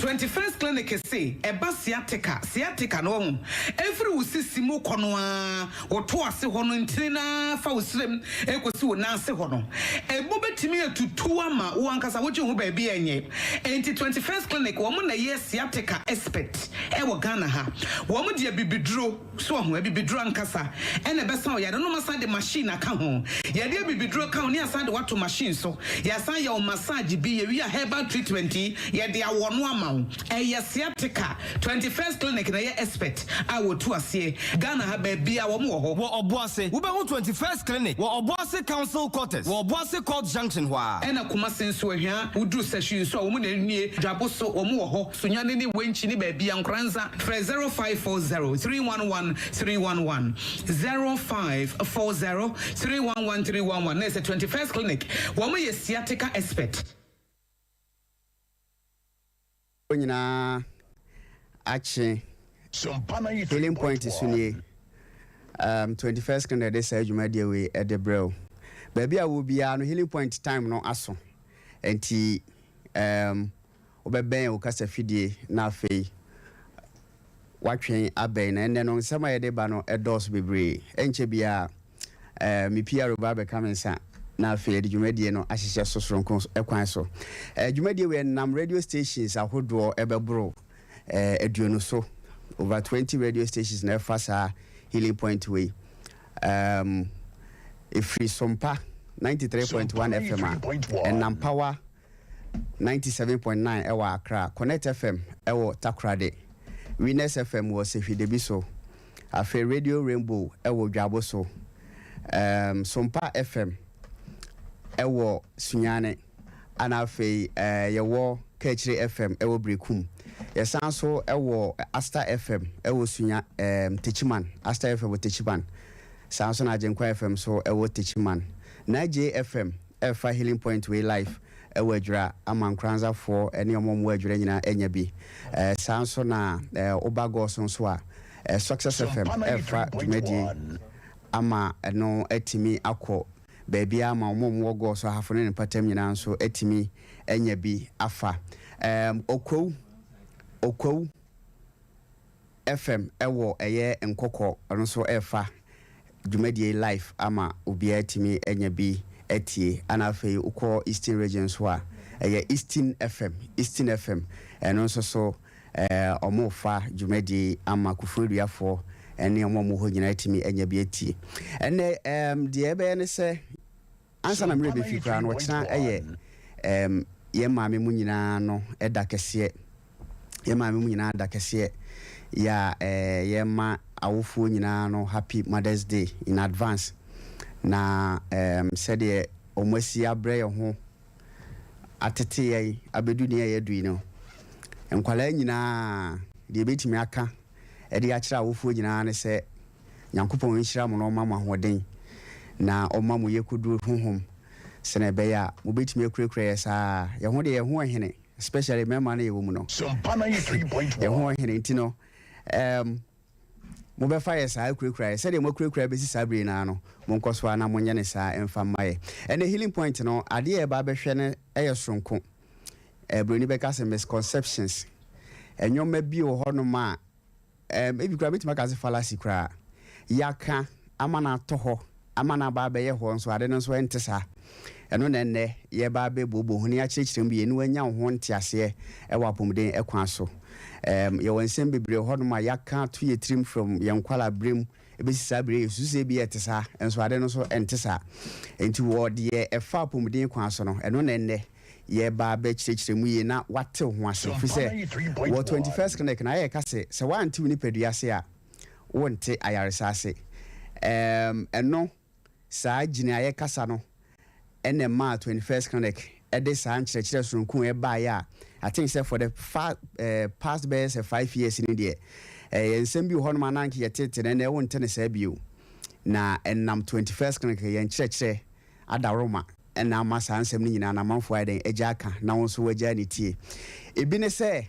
21st Clinic se ɛba sciatica, sciatica no wahu, ɛfiri wo sisi mu kɔ no ara, wo to ase hɔ no ntini no ara fa wo srem ɛkɔsi wo nan ase hɔ no, ɛmu bɛtumi atutu ama wo ankasa wogye wo ho baabi a ɛnyɛ. Enti 21st Clinic wɔn na ɛyɛ sciatica expert ɛwɔ Ghana ha. Wɔn de abibiduro. So wahu? Abibiduro ankasa na ɛbɛsa wo yare no. Wɔasan de machine aka ho. Yɛde abibiduro ka ho ne yɛasan de wo ato machine so. Yɛasan yɛ wo massage bi. Yɛwie a herbal treatment yi, yɛde awɔ no ama wo. Ɛyɛ sciatica. 21st Clinic na ɛyɛ expert a wɔtu aseɛ. Ghana ha baabiara wɔn wɔ hɔ. Wɔ Ɔboase, wobɛhu 21st Clinic wɔ Ɔboase Council Quarters wɔ Ɔboase Court Junction hɔ ara. Ɛna Kumasi nso, Ahwia, woduru Sahwi nso a, wɔn na ɛnie. Dwabo so, wɔn wɔ hɔ. Sunyani ne Wenchi ne baabia Nkoranza frɛ 0540 311 311 0540 311 311 na ɛsɛ 21st clinic wɔn yɛ sciatica expert. Nyinaa akye Healing Point so nie. 21st clinic de saa dwumadie wei ɛde brɛ wo. Baabi a wɔ biara no, Healing Point time no aso, nti wobɛbɛn wo kasafidie na afei woatwɛn abɛn. Na ɛnnɛ no, nsɛm a yɛde ba no ɛdɔɔso bebree. Ɛnkyɛ biara me PR ba abɛka me nsa na afei yɛde dwumadie no ahyehyɛ so soronko ɛkwan so. Dwumadie wei nam radio stations ahodoɔ ɛbɛboro 20 so, over 20 radio stations na ɛfa saa Healing Point wei. Ɛfiri Sompa 93.1 FM a ɛnam Power 97.9 ɛwɔ Accra, Connect FM ɛwɔ Takoradi, Winners FM wɔ Sehwidebi so, afei Radio Rainbow ɛwɔ Dwabo so, Sompa FM ɛwɔ Sunyane, ana afei yɛwɔ Kɛkyire FM ɛwɔ Brekum. Yɛsan so ɛwɔ Asta FM ɛwɔ Sunya, Techiman, Asta FM wɔ Techiman. Saa nso na Agyenkwa FM so ɛwɔ Techiman. Na J FM ɛfa Healing Point wei live ɛwɔ Adwira ama Nkoranzafoɔ ɛne ɔmo a ɔmo wɔ Adwira nyinaa ɛnya bi. Saa nso na woba Gɔɔso nso a, Success FM ɛfa dwumadie ama ɛno atumi akɔ baabiara ama ɔmo a ɔmo wɔ Gɔɔso, Ahafo ne ne mpatam nyinaa nso atumi anya bi afa. Okwawu FM ɛwɔ ɛyɛ Nkɔkɔ, ɔno nso ɛfa dwumadie live ama obiara atumi anya bi atie. Ana afei wokɔ Eastern Region nso a, ɛyɛ Eastern FM, Eastern FM ɛno nso so ɔmo fa dwumadie ama Kofoduafoɔ ɛne ɔmo a ɔmo hɔ nyinaa atumi anya bi atie. Ɛnɛ deɛ ɛbɛyɛ ne sɛ ansa na mmerɛ bɛfi koraa no, ɔkyena ɛyɛ yɛn maame mu nyinaa no ɛda kɛseɛ, yɛn maame mu nyinaa da kɛseɛ yɛ a yɛma awofoɔ nyinaa no happy Mother's Day in advance. Na sɛdeɛ ɔmo asi abrɛ yɛn ho atete yɛn abɛdu nea yɛadu yi no, nkwalaa nyinaa deɛ ebɛtumi aka ɛde akyerɛ awofoɔ nyinaa ne sɛ Nyankopɔn nhyira mo na ɔma mo ahoɔden na ɔma mo yɛ koduro honhom sɛnɛ ɛbɛyɛ a mobɛtumi akurakura yɛ saa. Yɛn ho deɛ, yɛn ho ɔhene, especially mmarima no yɛwɔ mu no, yɛn ho ɔhene. Nti no mobɛfa yɛ saa akurakura yɛ sɛdeɛ moakurakura bɛsi saa bere naa no, monkɔ so a na monyɛ ne saa ɛmfa mma yɛ. Ɛnɛ Healing Point no, adeɛ a ɛba bɛhwɛ no ɛyɛ soronko. Buroni bɛka sɛ misconceptions, ɛnwɔma bi wɔ hɔnom a ebi koraa bɛtumi aka sɛ fallacy koraa, yɛaka ama no atɔ hɔ ama no aba abɛyɛ hɔ nso ade no nso ɛnte saa. Ɛno na ɛnnɛ yɛba abɛbuobuo ho ne akyerɛkyerɛ mu bi yɛne wanya wo ho nteaseɛ ɛwɔ apɔmuden ɛkwan so. Yɛwɔ nsɛm bebree wɔ hɔnom a yɛaka ato yɛ tirim from yɛn nkwala berɛ mu ɛbɛsi saa berɛ, yɛsusu sɛ bi ɛte saa nso ade no nso ɛnte saa. Nti wɔ deɛ ɛfa apɔmuden kwan so no, ɛno na ɛnnɛ yɛba abɛkyerɛkyerɛ mu yie na wate wo ho ase, firi sɛ wɔ 21st Clinic na yɛka sɛ sɛ woante wo nipadua ase a, wonte ayaresa ase. Ɛno saa gyina a yɛkasa no ɛna ɛmaa 21st Clinic ɛde saa nkyerɛkyerɛ soronko ɛbaeɛ a I think sɛ for the past bɛyɛ sɛ 5 years ni deɛ, ɛyɛ nsɛm bi wɔ hɔnom a na anka yɛtete no, ɛnɛ wonte ne saa bio. Na ɛnam 21st Clinic yɛn nkyerɛkyerɛ adaworoma. Ɛna ama saa nsɛm no nyinaa no amanfoɔ ayɛ dɛn agya aka na wo nso wagyaa ne tie. Ebi ne sɛ,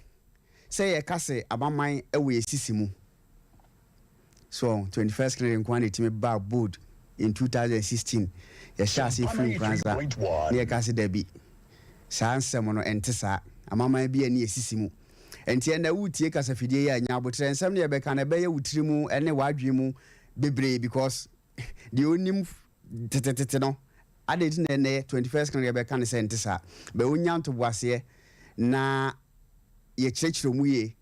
sɛ yɛka se amaman wɔ yɛ sisi mu. So 21st Clinic nko ara na ɛtumi baa bold in 2016. Yɛhyɛ ase firi Nkoranza na yɛka se dabi, saa nsɛm no ɛnte saa. Amaman bi ani yɛ sisi mu. Ɛnti ɛnɛ woretie kasafidie yi a, nya aboterɛ. Nsɛm no yɛbɛka no ɛbɛyɛ wo tiri mu ne w'adwene mu bebree because deɛ ɔnim tetetete no, adɛn nti na ɛnɛ 21st Clinic yɛbɛka no sɛ ɛnte saa? Bɛ wonya ntoboaseɛ na yɛkyerɛkyerɛ mu yie.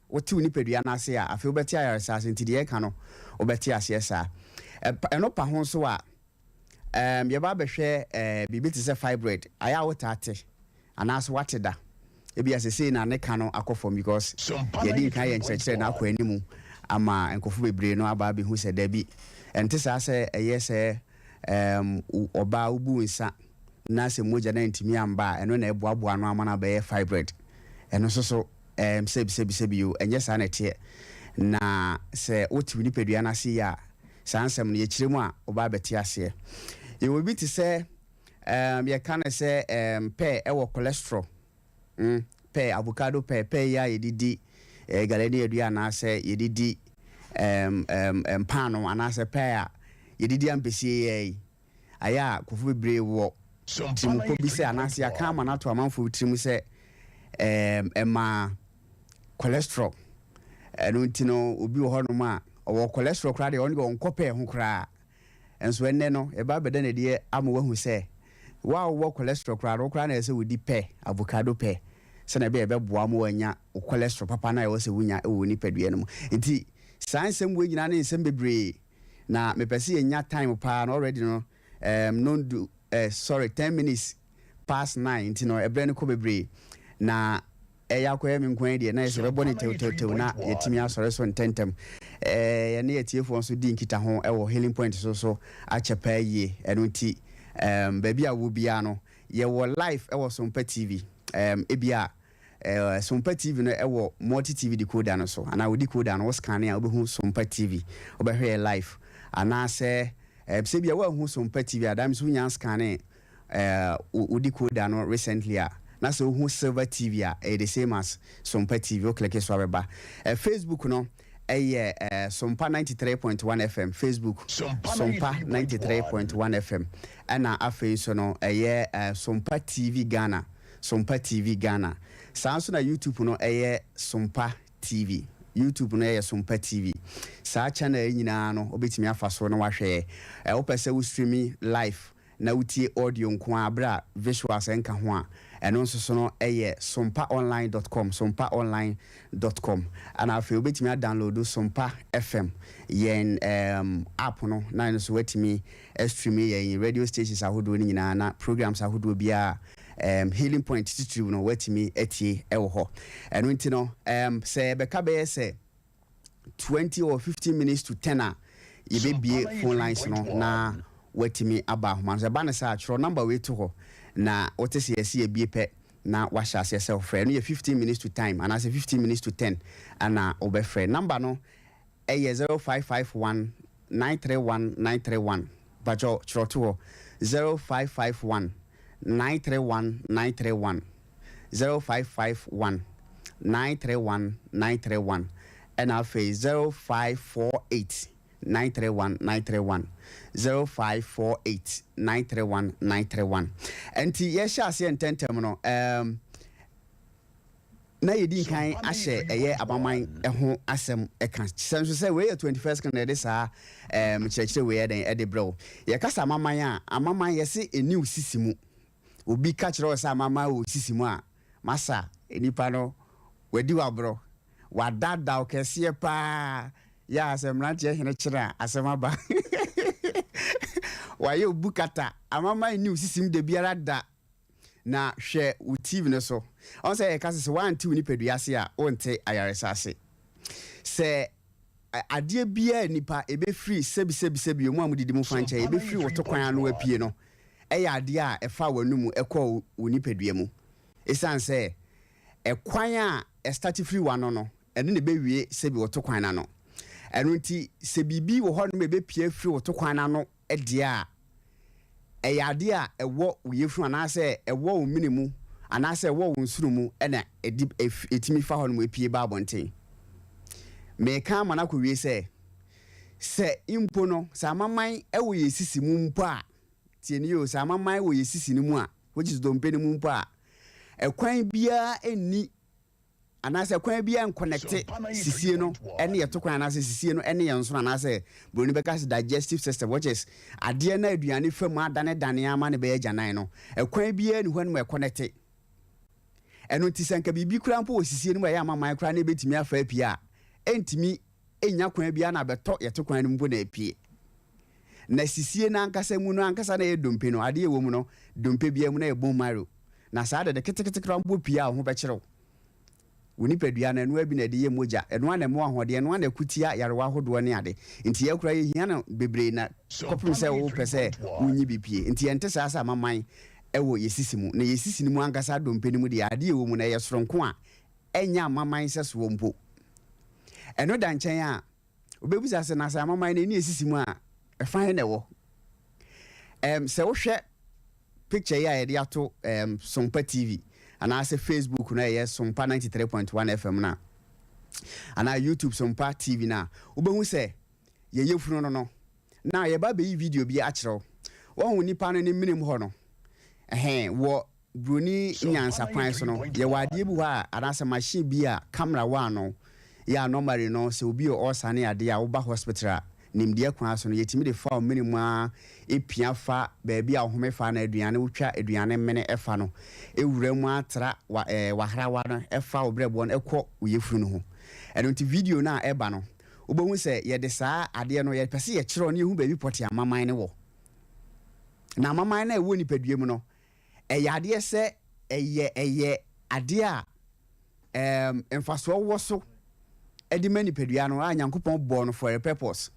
Wote wo nipadua no ase a, afei wobɛte ayaresa ase, nti deɛ ɛka no wobɛte aseɛ saa. Ɛno pa ho nso a, yɛba abɛhwɛ biribi te sɛ fibroid. Ayɛ a wotaa te anaasɛ woate da? Ebia sesei na ne ka no akɔ fam because yɛdi nkan yɛ nkyerɛkyerɛ na akɔ animu ama nkurɔfo bebree no aba abɛhu sɛ dabi, ɛnte saa. Sɛ ɛyɛ sɛ ɔbaa wobu nsa na sɛ mogya no antumi amba a, ɛno na ɛboaboa no ama no abɛyɛ fibroid. Ɛno nso so, sɛbi sɛbi sɛbi o, ɛnyɛ saa na ɛteɛ. Na sɛ wote wo nipadua no ase yie a, saa nsɛm no yɛkyerɛ mu a, wobaa bɛte aseɛ. Yɛwɔ bi te sɛ yɛka no sɛ pear ɛwɔ cholesterol. Pear, avocado pear, pear yi a yɛde di gale ne adua anaasɛ yɛde di paano anaasɛ pear a yɛde di ampesie yɛ yi. Ayɛ a nkurɔfoɔ bebree wɔ tirimupɔ bi sɛ anaasɛ yɛaka ama no ato amanfoɔ tirim sɛ ɛma cholesterol. Ɛno nti no, obi wɔ hɔnom a ɔwɔ cholesterol koraa deɛ, ɔno deɛ ɔnkɔ pear ho koraa. Nso ɛnnɛ no ɛba bɛda ne deɛ ama wahu sɛ wo a wowɔ cholesterol koraa no, wo koraa na ɛsɛ sɛ wodi pear, avocado pear, sɛnea ɛbɛyɛ ɛbɛboa ma wanya wo cholesterol papa no a ɛwɔ sɛ wonya wɔ wo nipadua no mu. Nti saa nsɛm wei nyinaa ne nsɛm bebree na mepɛ sɛ yɛnya time paa no. Already no nondu, sorry, 9:10, nti no ɛberɛ no kɔ bebree na ɛyɛ akɔyɛ me nko deɛ na yɛsɛ bɛbɔ ne tɛwtɛwtɛw na yɛtumi asɔre so ntɛntɛm. Yɛne yɛtiefoɔ nso di nkita ho ɛwɔ Healing Point so akyɛ paa yie. Ɛno nti baabi a wɔ biara no, yɛwɔ live ɛwɔ Sompa TV. Ebi a Sompa TV no ɛwɔ Multi TV decoder no so anaa wo decoder no wo scan a, wobɛhu Sompa TV, wobɛhwɛ yɛ live. Anaasɛ sɛ bia woahu Sompa TV a, dam so wonya scan wo decoder no recently a, na sɛ wohu Silver TV a, ɛyɛ the same as Sompa TV. Wo click so abɛba. Facebook no ɛyɛ Sompa 93.1 FM Facebook, Sompa 93.1 FM. Ɛna afei nso no ɛyɛ Sompa TV Ghana, Sompa TV Ghana. Saa nso na YouTube no ɛyɛ Sompa TV, YouTube no ɛyɛ Sompa TV. Saa channel yi nyinaa no wobɛtumi afa so na wahwɛ yɛ. Wopɛ sɛ wo stream live na wotie audio nko a berɛ a visuals ɛnka ho a, ɛno nso so no ɛyɛ sompaonline.com, sompaonline.com. Ana afei wobɛtumi adownload Sompa FM yɛn app no na ɛno nso woatumi stream yɛn radio stations ahodoɔ no nyinaa na programs ahodoɔ biara, Healing Point titiriw no, woatumi atie ɛwɔ hɔ. Ɛno nti no sɛ bɛka bɛyɛ sɛ 20 or 15 minutes to 10 a, yɛbɛbie phone lines no na watumi aba ahoma no so. Ɛba no sɛ atwerɛ number wei to hɔ na wote sɛ yɛsi yɛbie pɛ na wahyɛ aseɛ sɛ wofrɛ no. Yɛ 15 minutes to time anaasɛ 15 minutes to 10 ana wobɛfrɛ. Number no ɛyɛ 0551 931 931. Patwɛ kyerɛ to hɔ: 0551 931 931, 0551 931 931. Ɛna afei 0548 931 931, 0548 931 931. Nti yɛhyɛ aseɛ ntɛntɛm no, na yɛdi nkan ahyɛ ɛyɛ abaman ho asɛm ɛka sɛ nso sɛ wei yɛ 21st kan yɛde saa kyerɛkyerɛ wei ɛdɛn ɛde brɛ wo. Yɛkasa amaman a, amaman yɛse ɛni wo sisi mu. Obi ka kyerɛ wo sɛ amaman wɔ sisi mu a, masa nipa no wadi waborɔ, wadadaw kɛseɛ paa. Yɛ a sɛ mmeranteɛ hene kyerɛ a, asɛm aba, wayɛ obu kata. Amaman ni wo sisi mu da biara da. Na hwɛ wo TV no so, ɔn sɛ yɛka sɛ woante wo nipadua ase a, wonte ayaresa ase. Sɛ adeɛ biara nipa ɛbɛfiri sɛbisɛbisɛbi mu a modidi mu fa nkyɛn, ɛbɛfiri wo to kwan ano apue no, ɛyɛ adeɛ a ɛfa w'anum ɛkɔ wo nipadua mu. Ɛsiane sɛ ɛkwan a ɛstart firi w'ano no, ɛno na ɛbɛwie sɛbi wo to kwan n'ano. Ɛno nti sɛ biribi wɔ hɔ nom ɛbɛpue firi wo to kwan n'ano deɛ a, Ɛyɛ adeɛ a ɛwɔ wo yafunu anaasɛ ɛwɔ wo mene mu anaasɛ ɛwɔ wo nsono mu na ɛdi ɛtumi fa hɔ nom ɛpue ba abɔnten. Meka ama no akɔwie sɛ, sɛ mpo no, sɛ amaman wɔ yɛn sisi mu mpo a, tie no yie o, sɛ amaman wɔ yɛn sisi no mu a, which is dompe no mu mpo a, ɛkwan biara nni anaasɛ kwan biara nkɔnɛkte sisie no ne yɛto kwan anaasɛ sisie no ne yɛn nsono anaasɛ buroni bɛka sɛ digestive system, which is adeɛ no a aduane fa mu adanedane ama no bɛyɛ agyanan no, ɛkwan biara nni hɔ no ma ɛkɔnɛkte. Ɛno nti sɛ nka biribi koraa mpo wɔ sisie no mu a ɛyɛ amaman koraa na ɛbɛtumi afa apue a, ɛntumi nnya kwan biara na abɛtɔ yɛto kwan no mu mpo na apue. Na sisie no ankasa mu no ankasa na ɛyɛ dompe no, adeɛ a ɛwɔ mu no, dompe biara mu na ɛyɛ bone marrow. Na saa dede ketekete koraa mpo pue a wo ho bɛkyere wo. Wo nipadua no, ɛno ara bi na ɛde yɛ mogya, ɛno ara na ɛma wo ahoɔden, ɛno ara na ɛko tia nyarewa ahodoɔ ne ade. Nti yɛn koraa yɛhia no bebree na kɔpem sɛ wopɛ sɛ wonyi bi pue. Nti ɛnte saa sɛ amaman wɔ yɛn sisi mu. Na yɛn sisi no mu ankasa dompe no mu deɛ, adeɛ a ɛwɔ mu no, ɛyɛ soronko a ɛnyɛ amaman sɛsoɔ mpo. Ɛno da nkyɛn a, wobɛbisa sɛ, na sɛ amaman no ɛni ɛsisi mu a, ɛfa he na ɛwɔ? Ɛm, sɛ wohwɛ picture yi a yɛde ato um, Sompa TV anaasɛ Facebook no a ɛyɛ Sompa 93.1 FM no a, anaa YouTube Sompa TV no a, wobɛhu sɛ yɛyɛ funu no no. Na yɛba bɛyi video bi akyerɛ wo. Wɔhu nipa no ne menem hɔ no, ɛhɛn, wɔ Buroni nyansa kwan so no, yɛwɔ adeɛ bi hɔ a, anaasɛ machine bi a camera wɔ ano, yɛ a normally no sɛ obi wɔ ulcer ne adeɛ a woba hospital a, nimdeɛ kwan so no yɛtumi de fa wo mene mu ara pia fa baabi a wohome fa anaa aduane wotwa aduane mene fa no wura mu ara tra wa eh, w'ahrawa no fa wo berɛboɔ no kɔ wo yafunu no ho. Ɛno nti video no a ɛba no, wobɛhu sɛ yɛde saa adeɛ no yɛpɛ sɛ yɛkyerɛ wo na yɛhu baabi pɔtee amaman no wɔ. Na amaman no a ɛwɔ nipadua mu no, Ɛyɛ adeɛ sɛ ɛyɛ ɛyɛ adeɛ a ɛɛm mfasoɔ wɔ so de ma nipadua no a Nyankopɔn bɔɔ no for a purpose.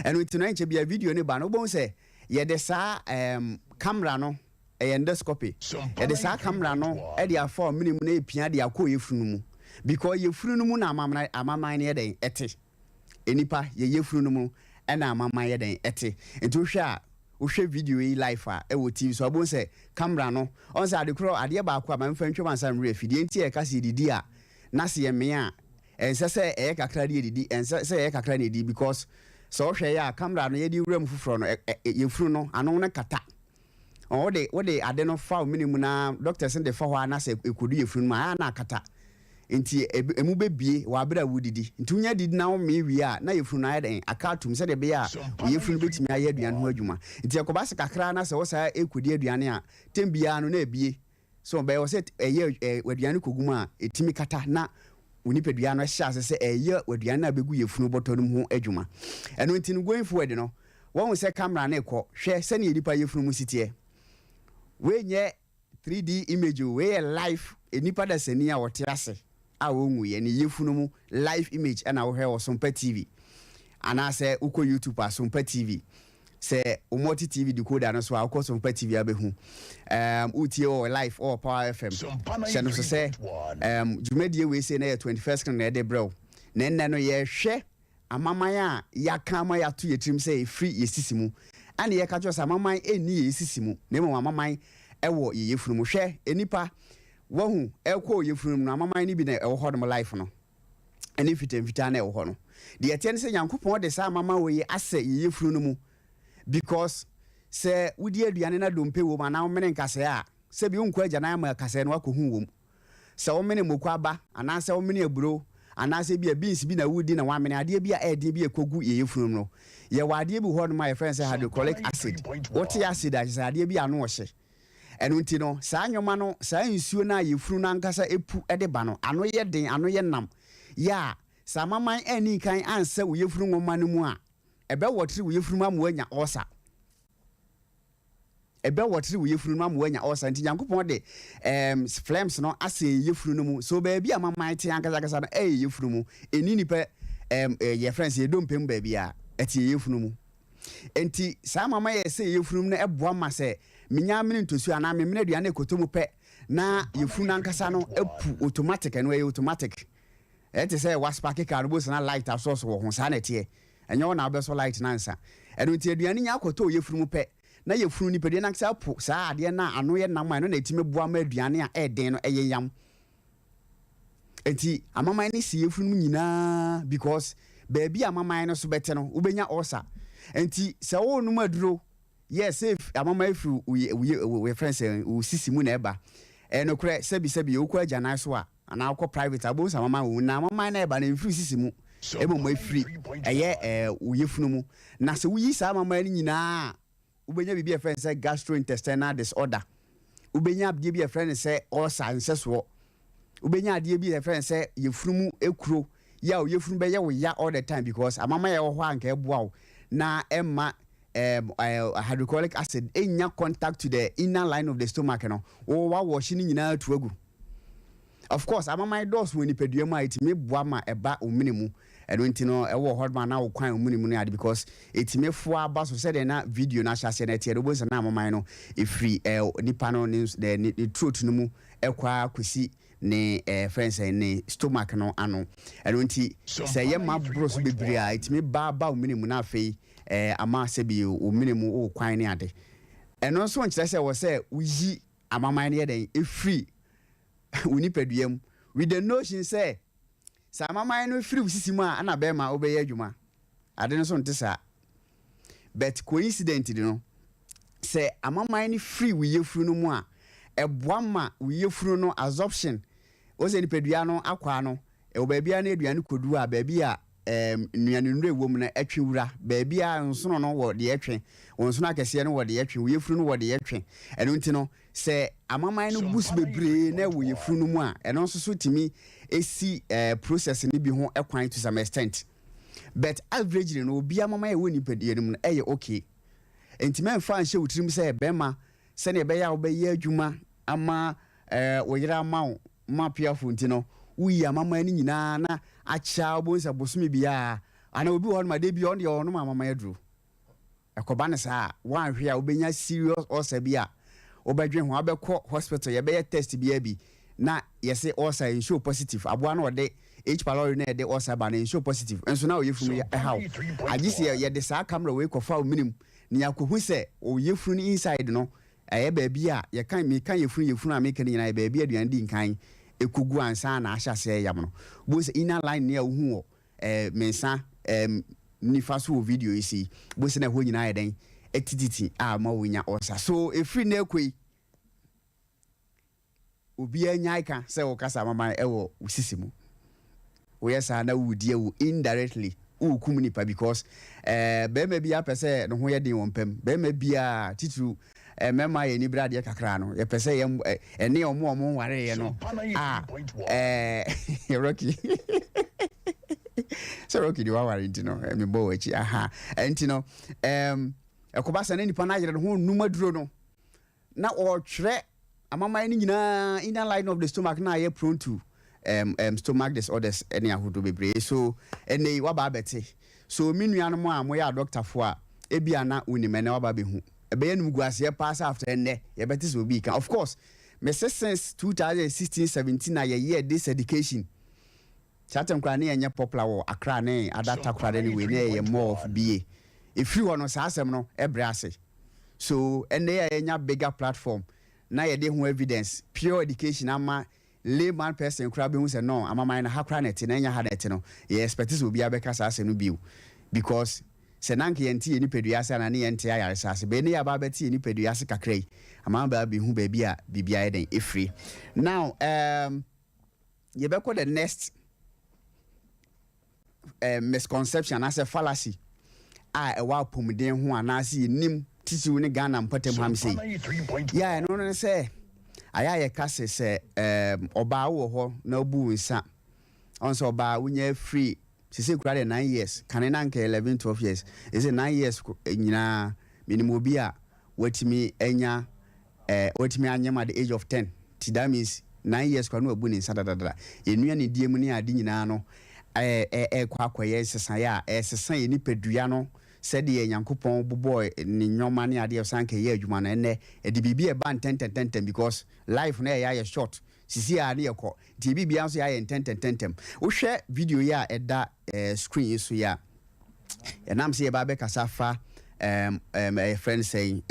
Ɛno nti no ɛnkyɛ bia video no ba no wobɛhu sɛ yɛde saa ɛɛm camera no ɛyɛ endoscopy yɛde saa camera no de afa ɔmene mu na ɛpia de akɔ yɛfunu mu because yɛfunu no mu na amamena amaman no yɛ dɛn ɛte. Nnipa yɛ yafunu no mu na amaman yɛ dɛn ɛte. Nti wohwɛ a wohwɛ video yi live a ɛwɔ TV so a wobɛhu sɛ camera no ɔhu sɛ ade korɔ adeɛ baako a ma memfa ntwam ansa me werɛ afi deɛ nti a yɛka sɛ yɛdidi a na sɛ yɛmee a ɛnsɛ sɛ ɛyɛ kakra ne yɛdidi ɛnsɛ sɛ ɛyɛ kakra ne yɛdidi because sɛ wohwɛ yɛ a camera no yɛde wura mu foforɔ no yɛfunu no ano no kata. Wode wode ade no fa wo mene mu na doctors no de fa hɔ a na sɛ ɛkɔdu yafunu no mu a, ɛyɛ a na akata. Nti ɛmu bɛbue wɔ aberɛ a wodidi. Nti wonya didi na womee wie a, na yafunu no ayɛ dɛn? Aka atom sɛdeɛ ɛbɛyɛ a wo yafunu bɛtumi ayɛ aduane ho adwuma. Nti ɛkɔba sɛ kakra na sɛ wosaa ɛrekɔdi aduane a, tɛm biara no na abue. So ɔbɛyɛ wɔ sɛ ɛyɛ aduane no kɔgu mu a, ɛtumi kata na wo nipadua no hyɛ ase sɛ ɛreyɛ aduane no a ɛbɛgu yafunu bɔtɔ no mu ho adwuma. Ɛno nti no, going forward no, woahu sɛ camera no rekɔ, hwɛ sɛdeɛ nipa yafunu mu si teɛ. Wei nyɛ 3D image o, wei yɛ live, nipa dasani a ɔte ase a ɔnwuiɛ, ne yafunu mu live image ɛna wohwɛ wɔ Sompa TV anaasɛ wokɔ YouTube a Sompa TV. Sɛ wo multi TV decoder no so a, wokɔ Sompa TV a bɛhu. Um, wotie wɔ live wɔ Power FM. Hyɛ no so sɛ um, dwumadie wei sei na yɛ 21st no na ɛde brɛ wo. Na ɛnnɛ no yɛhwɛ amaman a yɛaka ama yɛato yɛ tirim sɛ ɛfiri yɛ sisi mu. Ɛne yɛka kyerɛ sɛ amaman ɛnni yɛ sisi mu, na mmom amaman ɛwɔ yɛ yafunu mu. Hwɛ, nnipa, wahu, ɛkɔ yafunu mu no, amaman no bi na ɛwɔ hɔ nom live no. ne mfitamfitaa na ɛwɔ hɔ no. Deɛ ɛteɛ ne sɛ Nyankopɔn de saa amamawo yi asɛ yɛn yafunu no mu because sɛ wodi aduane na dompe wom anaa womene nkasɛɛ a, sɛbi wonkɔ agyanan ama kasɛɛ no akɔhu wom. Sɛ womene moko aba anaasɛ womene aburo anaasɛ ebia beans bi na woredi na woamene adeɛ bi a ɛyɛ den bi a ɛkɔgu yɛn yafunu mu no, yɛwɔ adeɛ bi wɔ hɔnom a yɛfrɛ no sɛ hydrochloric acid. Wote acid a, kyerɛ sɛ adeɛ bi a ano ɔhye. Ɛno nti no, saa nneɛma no, saa nsuo no a yafunu no ankasa pu de ba no, ano yɛ den, ano yɛ nam, yɛ a, sɛ amaman anni kan ansɛ wo yafunu nwoma no mu a, ɛbɛwɔtere wo yafunu mu ama woanya ɔɔsa. Ɛbɛwɔtere wo yafunu no ama woanya ɔɔsa. Nti Nyankopɔn de um, phlegms no asɛ yɛn yafunu no mu. So baabi a amaman te ankasa ankasa no, ɛyɛ yafunu mu. Ɛnni nipa, um, yɛfrɛ no sɛ yɛn dompe mu baabi a, ɛte yɛn yafunu mu. Enti saa mama yɛ sɛ yafunu no boa ma sɛ menya amene ntosuo anaa memene aduane a ɛkɔtɔ mu pɛ na yafunu no ankasa no apu automatic, ɛno ɛyɛ automatic. Ɛte sɛ wasparke car no bosu na light asɔɔso wɔ ho, saa na ɛteɛ. Ɛnyɛ wo na wobɛsɔ light no ansa. Ɛno nti aduane nya akɔtɔ wo yafunu mu pɛ. na yɛfunu nipadua no ankasa apo saa adeɛ no a ano yɛ nam a ɛno na ɛtumi boa ma aduane a ɛɛden no ɛyɛ yam. Nti amaman no si yɛfunu mu nyinaa because baabi a amaman no so bɛte no, wobɛnya ulcer. Nti sɛ wonom aduro yɛ sɛ amaman firi wo yɛfrɛ sɛ wo sisi mu na ɛba, ɛyɛ nokorɛ. Sɛbisɛbi, wokɔ agyanan so a anaa wokɔ private a, wobɛhu sɛ amaman wɔ mu, na amaman no ɛba no ɛmfiri sisi mu, mmom ɛfiri ɛyɛ wo yɛfunu mu. Na sɛ woyi saa amaman no nyinaa a, wobɛnya biribi a yɛfrɛ no sɛ gastrointestinal disorder, wobɛnya adeɛ bi a yɛfrɛ no sɛ ulcer nsɛsoɔ, wobɛnya adeɛ bi a yɛfrɛ no sɛ yɛfunu mu ekuro yɛ a yɛfunu bɛyɛ wo ya all the time, because amama yɛ wɔ hɔ a nka ɛboa wo na ɛma hydrochloric acid ɛnya contact to the inner line of the stomach no, wɔwɔ wawɔhye no nyinaa tu agu. Of course, amaman dɔɔso wɔ nipadua mu a, ɛtumi boa ma ɛba omini mu. Ɛno nti no ɛwɔ hɔ ma na wo kwan omini mu no ade because ɛtumi foa aba so sɛdeɛ na video no ahyɛ aseɛ no ɛteɛ no. Wobɛhu sɛ na amaman no ɛfiri nipa no ne throat no mu ɛkɔ akɔsi ne frɛ sɛ ne stomach no ano. Ɛno nti sɛ ɛyɛ ma boro so bebree a, ɛtumi ba ba omini mu na afei ama sɛbi omini mu wɔ kwan ne ade. Ɛno nso nkyerɛ sɛ wɔ sɛ woyi amaman no yɛ dɛn ɛfiri wo nipadua mu with the notion sɛ sɛ amaman no firi wo sisi mu a, ana bɛrima wobɛyɛ adwuma ade no so nte saa. But coincidentally no, sɛ amaman no firi wo yɛfuru no mu a, ɛboa ma wo yɛfuru no absorption. Wo sɛ nipadua no akwaa no ɛwɔ baabi a no aduane kɔdu a, baabi a nnuane nnuro ɛwɔ mu no ɛtwe wura, baabi a nsono no wɔ deɛ ɛtwe, wɔn nsono akɛseɛ no wɔ deɛ ɛtwe, wo yɛfuru no wɔ deɛ ɛtwe. Ɛno nti no, sɛ amaman no gu so bebree na ɛwɔ yɛfuru no mu a, ɛno nso so tumi esi process no bi ho ɛkwan to some extent. But averagely no, obi amaman a ɛwɔ nipadua no mu no ɛyɛ okay. Nti mɛmfa nhyɛ wo tirim sɛ bɛrima, sɛnea ɛbɛyɛ a wobɛyɛ adwuma ama wo yere ama wo ma piafo nti no, woyi amaman no nyinaa na akyea. Wobɛhu sɛ bosome biaa anaa obi wɔ hɔ nom ade bi, ɔno deɛ ɔnom amaman aduro. Ɛkɔba no saa a, woanhwɛ a, wobɛnya serious ulcer bi a wobɛdwe ho abɛkɔ hospital, yɛbɛyɛ test biara bi na yɛsɛ ulcer nsuo positive, aboa no ɔde H pylori na yɛde ulcer ba no nsuo positive nso na ɔyɛ funu ɛha wo. Agye sɛ yɛde saa camera wei kɔfa wo minim na yɛakɔhu sɛ ɔyɛ funu no inside no ɛyɛ baabi a yɛka meka yɛfunu. Yɛfunu a meka no nyinaa yɛ baabi aduane di nkan ɛkɔgu ansa na ahyɛ aseɛ yam no. Bohu sɛ inner line ne a wohu wɔ me nsa nifa so wɔ video yi si, bohu sɛ na ɛhɔ nyinaa yɛ dɛn ɛtititi a ma wonya ulcer. So ɛfiri na ɛkɔ yi, obiara nyae ka sɛ wɔkasa amaman ɛwɔ wo sisi mu. Woyɛ saa na wodi awu indirectly, wokum nipa, because bɛrima bi apɛ sɛ ne ho yɛ den wɔ mpam. Bɛrima biara, titiriw mmarima yɛ nibere adeɛ kakra no, yɛpɛ sɛ yɛn ɛne ɔmo a ɔmo nwareeɛ no a Rocky, sɛ Rocky de waware nti no, mebɔ wɔ akyi aha. Nti no ɛkɔba sɛ ne nipa no ayere ne ho num aduro no na ɔtwerɛ amaman no nyinaa inner line of the stomach na ayɛ prone to stomach disorders ne ahodoɔ bebree. So ɛnɛ yi waba abɛte so, me nuanom a moyɛ adɔktafoɔ a, ebi ana wonim, ɛnɛ waba abɛhu. Ɛbɛyɛ no gu aseɛ paa sɛ after ɛnɛ yɛbɛte sɛ obi ka. Of course, mese since 2016 17 na yɛyɛ this education, saa time koraa ne yɛnyɛ popular wɔ Accra ne ada Takoradi ne wei, ne yɛyɛ more of ba. Ɛfiri hɔ no, saa asɛm no ɛbrɛ ase. So ɛnɛ yɛ yɛnya bigger platform na yɛde ho evidence, pure education ama layman person koraa bɛhu sɛ no, amaman no ha koraa na ɛte na ɛnya ha na ɛte no, yɛ expect sɛ obiara bɛka saa asɛm no bio, because sɛ nanka yɛnte yɛ nipadua ase anaa ne yɛnte ayaresa ase bɛɛ ne yɛaba bɛte yɛ nipadua ase kakra yi ama baa bɛhu baabi a biribiara yɛ dɛn ɛfiri. Now yɛbɛkɔ the next misconception anaasɛ fallacy a ɛwɔ apɔmuden ho anaasɛ yɛnim titiriw ne Ghana mpɔtam ham sei yɛ. Ɛno no ne sɛ ayɛ a yɛka se sɛ ɔbaa wowɔ hɔ na wobu wo nsa ɔn sɛ ɔbaa wonya firi sese kura de 9 years, kane na nka 11, 12 years, ɛsɛ 9 years nyinaa. Menim obi a watumi anya watumi anyam at the age of 10. Ti that means 9 years kora na wabu ne nsa dadadada. Yɛnua ne die mu ne ade nyinaa no ɛɛ ɛɛkɔ akɔyɛ nsesaeɛ a ɛsesa yɛ nipadua no sɛdeɛ Nyankopɔn bobɔɔ ne nneɛma ne adeɛ san ka ɛyɛ adwuma no. Ɛnɛ ɛde biribi ɛba ntɛntɛntɛntɛm because life no ɛyɛ ayɛ short sisi a ne yɛkɔ, nti biribiara nso yɛayɛ ntɛntɛntɛntɛm. Wohwɛ video yi a ɛda screen yi so yi a, ɛnam sɛ yɛba bɛkasa fa Ɛyɛ frɛ no sɛn,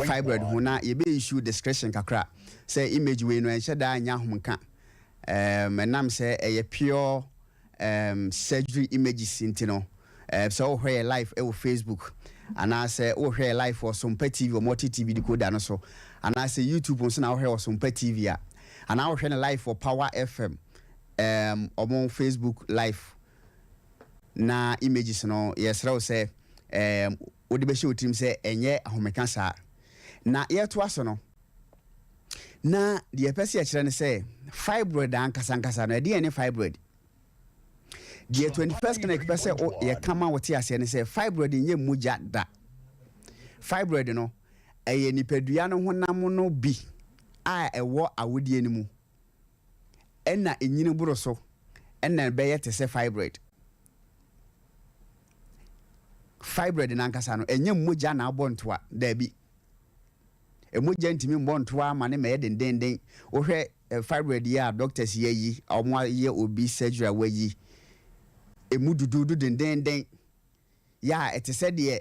fibroid ho na yɛbɛ issue description kakra sɛ image wei no ɛnhyɛ daa nyɛ ahomka, ɛnam sɛ ɛyɛ pure surgery images. Nti no sɛ wohwɛ yɛ live ɛwɔ Facebook anaasɛ wohwɛ yɛ live wɔ Sompa TV wɔ Multi TV decoder no so, anaasɛ YouTube nso na wohwɛ wɔ Sompa TV a, anaa wohwɛ no live wɔ Power FM ɔmo Facebook live na images no, yɛsrɛ wo sɛ wode bɛhyɛ wo tirim sɛ ɛnyɛ ahomeka saa. Na yɛtoa so no, na deɛ yɛpɛ sɛ yɛkyerɛ no sɛ fibroid ankasa ankasa no, ɛdeɛ ne fibroid deɛ 21st Clinic pɛ sɛ yɛka ma wote aseɛ ne sɛ fibroid nyɛ mogya da. Fibroid no ɛyɛ nipadua no honam no bi a ɛwɔ awodie no mu, ɛna ɛnyini boro so, ɛna ɛbɛyɛ te sɛ fibroid. Fibroid nankasa no ɛnyɛ mogya na abɔ ntoa. Daabi, mogya ntumi mbɔ ntoa ama ne ma ɛyɛ dendenden. Wohwɛ fibroid yi a doctors yɛ yi, ɔmo ayɛ obi surgery a wayi emu duduudu dendenden yɛ a, ɛte sɛ deɛ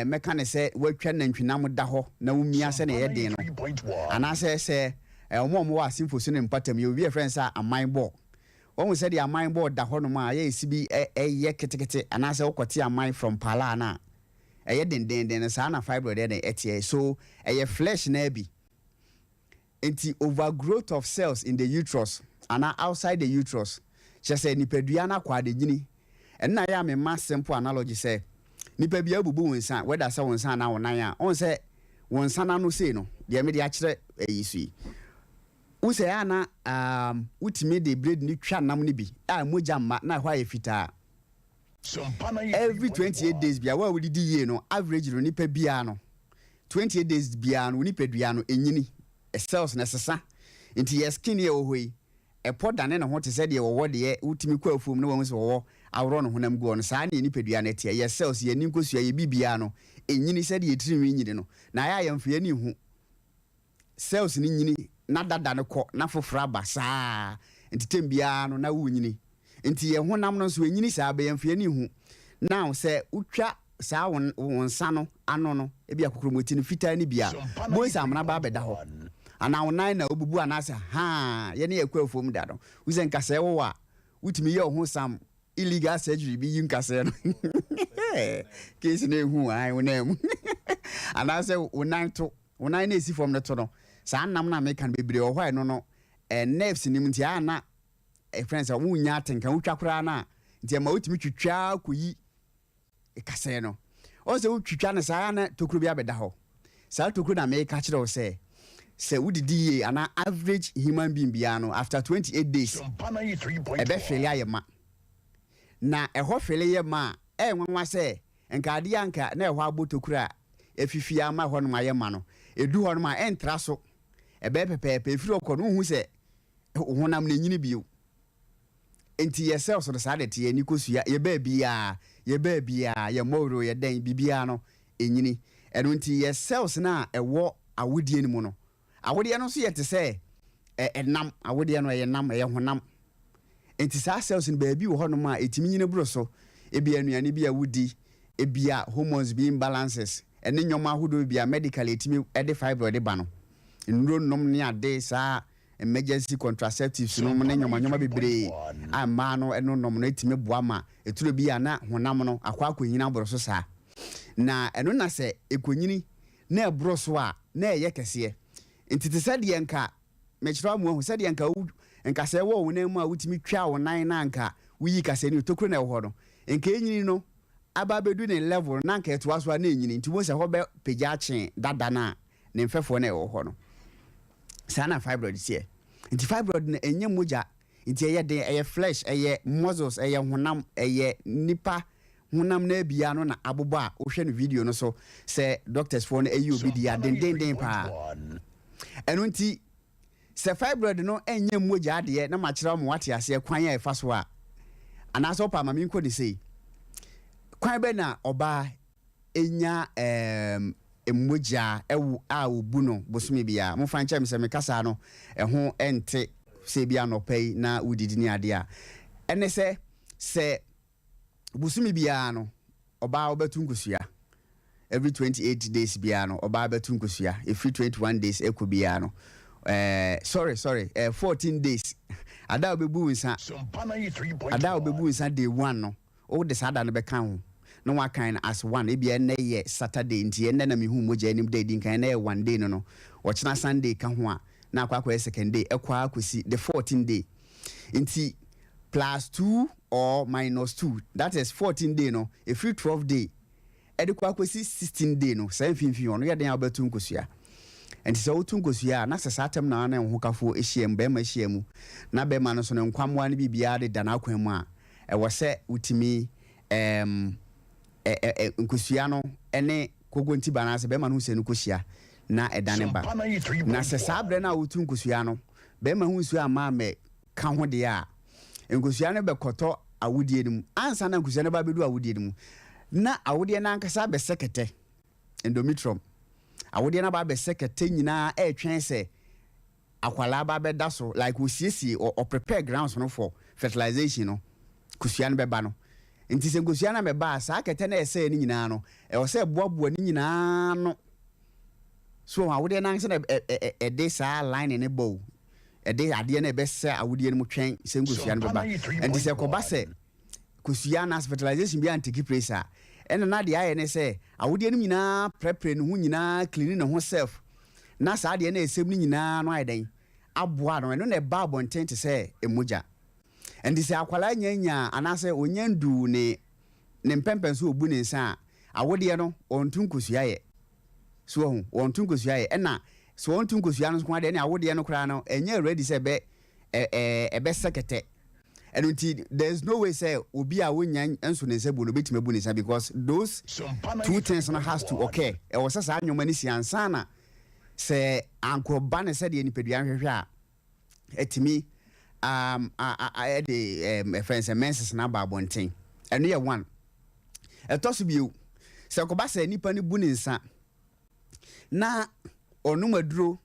mɛka ne sɛ watwa nantwinam da hɔ na womia sɛ ne ɛyɛ den no, anaasɛ sɛ ɔmo a ɔmo wɔ asemfo so ne mpatam yɛ obi a yɛfrɛ no sɛ aman bɔɔ wɔn sɛ deɛ aman bɔɔ da hɔnom a ɛyɛ esi bi ɛyɛ ketekete, anaasɛ wokɔte aman from pala na ɛyɛ dendenden no, saa na fibroid yɛ den ɛteɛ. So ɛyɛ flesh naa bi. Nti overgrowth of cells in the uterus anaa outside the uterus, kyerɛ sɛ nipadua no akɔ adenyini. Ɛno na yɛ a mema simple analogy sɛ nipa bi abubu wo nsa, whether sɛ wo nsa anaa wo nan a, ɔn sɛ wo nsa n'ano sei no deɛ mede akyerɛ ɛyi so yi, wo sɛ ɛyɛ ana wotumi de blade no twa nam no bi a mogya mma na ɛhɔ ayɛ fitaa. Every 28 days bia wo a wodidi yie no, average no, nipa biara no, 28 days biara no, wo nipadua no ɛnyini, cells na ɛsesa. Nti yɛ skin yɛ wɔ hɔ yi, ɛpɔ dane ne ho te sɛ deɛ wɔwɔ deɛ wotumi kɔ afuom na wɔn sɛ wɔwɔ aworɔ ne honam gu hɔ no. Saa ne nipadua no teɛ. Yɛ cells, yɛ ni nkosua, yɛ biribiara no ɛnyini sɛdeɛ yɛtirinwi nyini no, na ayɛ a yɛmfa yɛni hu cells no nyini na dada no kɔ na foforɔ aba saa. Nti tem biara no na wonyini. Nti yɛn honam no nso ɛnyini saa bɛyɛ mfa yɛni hu. Now sɛ wotwa saa wo nsa no ano no, ebi akokromoti no fitaa no bi a bonsa amena ba abɛda hɔ, anaa wo nan na wobubu anaasɛ haa yɛne yɛkɔ afuom da no, wosɛ nkasɛɛ wowɔ a, wotumi yɛ wo ho some illegal surgery bi yi nkasɛɛ no case no ehu an wo nan mu anaasɛ wo nan to, wo nan no esi fam no to no. Saa nam no a meka no bebree wɔ hɔ a ɛno no nerves nim nti a na ɛfrɛ sɛ wonya atenka wotwa koraa no a, nti ɛma wotumi twitwa kɔyi kasɛɛ no. Ɔn sɛ wotwitwa no saa na tokuro bi abɛda hɔ. Saa tokuro na meka kyerɛ wo sɛ wodidi yie anaa average human being biara no, after 28 days ɛbɛfill ayɛ ma. Na ɛhɔ fill yɛ ma a, ɛyɛ nwanwa sɛ nka adeɛ anka na ɛhɔ abɔ tokuro a efifi ama hɔ nom ayɛ ma no, edu hɔ nom a ɛntra so, ɛbɛyɛ pɛpɛɛpɛ. Efiri hɔ kɔ no, wohu sɛ honam no enyini bio. Nti yɛ cells no saa de te yɛ ni kosua, yɛ bɛɛ biara, yɛ bɛɛ biara, yɛ mmɔwuro, yɛ dɛn, biribiara no enyini. Ɛno nti yɛ cells no a ɛwɔ awodie no mu no, awodeɛ no nso yɛ te sɛ ɛnam. Awodeɛ no ɛyɛ nam, ɛyɛ honam. Nti saa cells no baabi wɔ hɔnom a ɛtumi nyini boro so. Ebi anuane bi a wodi, ebi a hormones bi imbalances, ɛne nneɛma ahodoɔ bi a medically ɛtumi ɛde fibroid ba no, nnuro nom ne ade saa, emergency contraceptives nom ne nneɛma nneɛma bebree a mmaa no ɛno nom no, ɛtumi boa ma eturo bi a na honam no akɔ akɔnyini aboro so saa. Na ɛno na sɛ ɛkɔnyini na ɛboro so a, na ɛyɛ kɛseɛ. Nti te sɛ deɛ nka mekyerɛ mu ahu sɛdeɛ nka wo nka sɛ ɛwɔ wo nan mu a wotumi twa wo nan na nka woyi kasɛ ne tokuro na ɛwɔ hɔ no, nka ɛnyini no aba abɛdu ne level na nka ɛtoa so a na ɛnyini. Nti wohu sɛ hɔ bɛ pagya akye dada no a ne mfɛfoɔ no ɛwɔ hɔ no. Saa na fibroid teɛ. Nti fibroid no ɛnyɛ mogya. Nti ɛyɛ den, ɛyɛ flesh, ɛyɛ muscles, ɛyɛ honam, ɛyɛ nipa honam no abia no na abobɔ a wohwɛ no video no so sɛ doctors foɔ no ayi obi di a dendenden paa. Ɛno nti sɛ fibroid no ɛnyɛ mogya adeɛ na makyerɛ mo wate aseɛ kwan a ɛfa so a, anaasɛ wopɛ ama menkɔ ne sei, kwan bɛ na ɔbaa ɛnya mogya ɛwo a obu no bosome biara? Momfa nkyɛn me sɛ mekasa no ɛho ɛnte sɛ bi anɔpa yi na wodidi ne adeɛ a, ɛne sɛ bosome biara no ɔbaa wobɛto nkosua. Every 28 days biara no, ɔbaa bɛto nkosua. Ɛfiri 21 days ɛkɔ biara no, sorry, sorry, 14 days. Ada a wobɛbu wo nsa, ada a wobɛbu wo nsa day one no, wode saa da no bɛka ho na wakan no as one. Ebia ɛnnɛ yɛ Saturday, nti ɛnnɛ na mehu mogya anim da edi nkan. Ɛnnɛ yɛ one day no, ɔkyena Sunday ka ho a, na akɔ akɔyɛ second day, ɛkɔ akɔsi the 14 day. Nti plus two or minus two, that is 14 day no, ɛfiri 12 day ɛde kɔ akɔsi 16 day no, saa mfimfini hɔ no yɛ den a wobɛto nkosua. Nti sɛ woto nkosua a, na sɛ saa tɛm na ne ho kafoɔ ahyia mu, bɛrima ahyia mu, na bɛrima no so no nkwammoa no biribiara de da n'akwan mu a, ɛwɔ sɛ wotumi nkosua no ne kogonti ba no ase, bɛrima no ho sɛ no kɔhyia na ɛdane ba. Na sɛ saa berɛ no a wotu nkosua no, bɛrima ho nsuo ama mɛ ka ho deɛ a, nkosua no bɛkɔtɔ awodie no mu. Ansa na nkosua no ba bɛdu awodie no mu, na awodeɛ no ankasa bɛsɛ kɛtɛ, endometrium. Awodeɛ no aba bɛsɛ kɛtɛ nyinaa, ɛretwɛn sɛ akwalaa ba bɛda so, like osiesie, ɔ prepare grounds no for fertilization no, kosua no bɛba no. Nti sɛ nkosua no bɛba a, saa kɛtɛ no ɛsɛɛ no nyinaa no, ɛwɔ sɛ ɛboaboa no nyinaa no so. Awodeɛ no ankasa na ɛde saa line ne bɔ o, ɛde adeɛ no ɛbɛsɛ awodeɛ no mu twɛn sɛ nkosua no bɛba. Nti sɛ ɛkɔba sɛ kosua no fertilization bi antake place a, ɛna na deɛ ayɛ ne sɛ awodeɛ no nyinaa prɛprɛ ne ho nyinaa, clean ne ho self, na saa adeɛ no ɛsɛm no nyinaa no ayɛ dɛn aboa no, ɛno na ɛba abɔnten te sɛ emogya. Nti sɛ akwalaa nyanya anaasɛ onya ndu ne mpɛmpɛn so obu ne nsa a, awodeɛ no ɔnto nkosua yɛ so, ɔho wɔnto nkosua yɛ. Ɛna sɛ wɔnto nkosua no nko adeɛ ne awodeɛ no koraa no ɛnyɛ ready sɛ ɛbɛ ɛ ɛ ɛbɛsɛ kɛtɛ. Ɛno nti there is no way sɛ obi a wonya nso ne nsa bu no obɛtumi abu ne nsa, because those two things no has to occur. Ɛwɔ sɛ saa nneɛma no si ansa na sɛ ankɔba ne sɛdeɛ nipadua nhwehwɛ a, ɛtumi ɛde ɛfɛn sɛ menses no aba abɔnten. Ɛno yɛ one. Ɛtɔ so bio, sɛ kɔba sɛ nipa no bu ne nsa na ɔnom aduro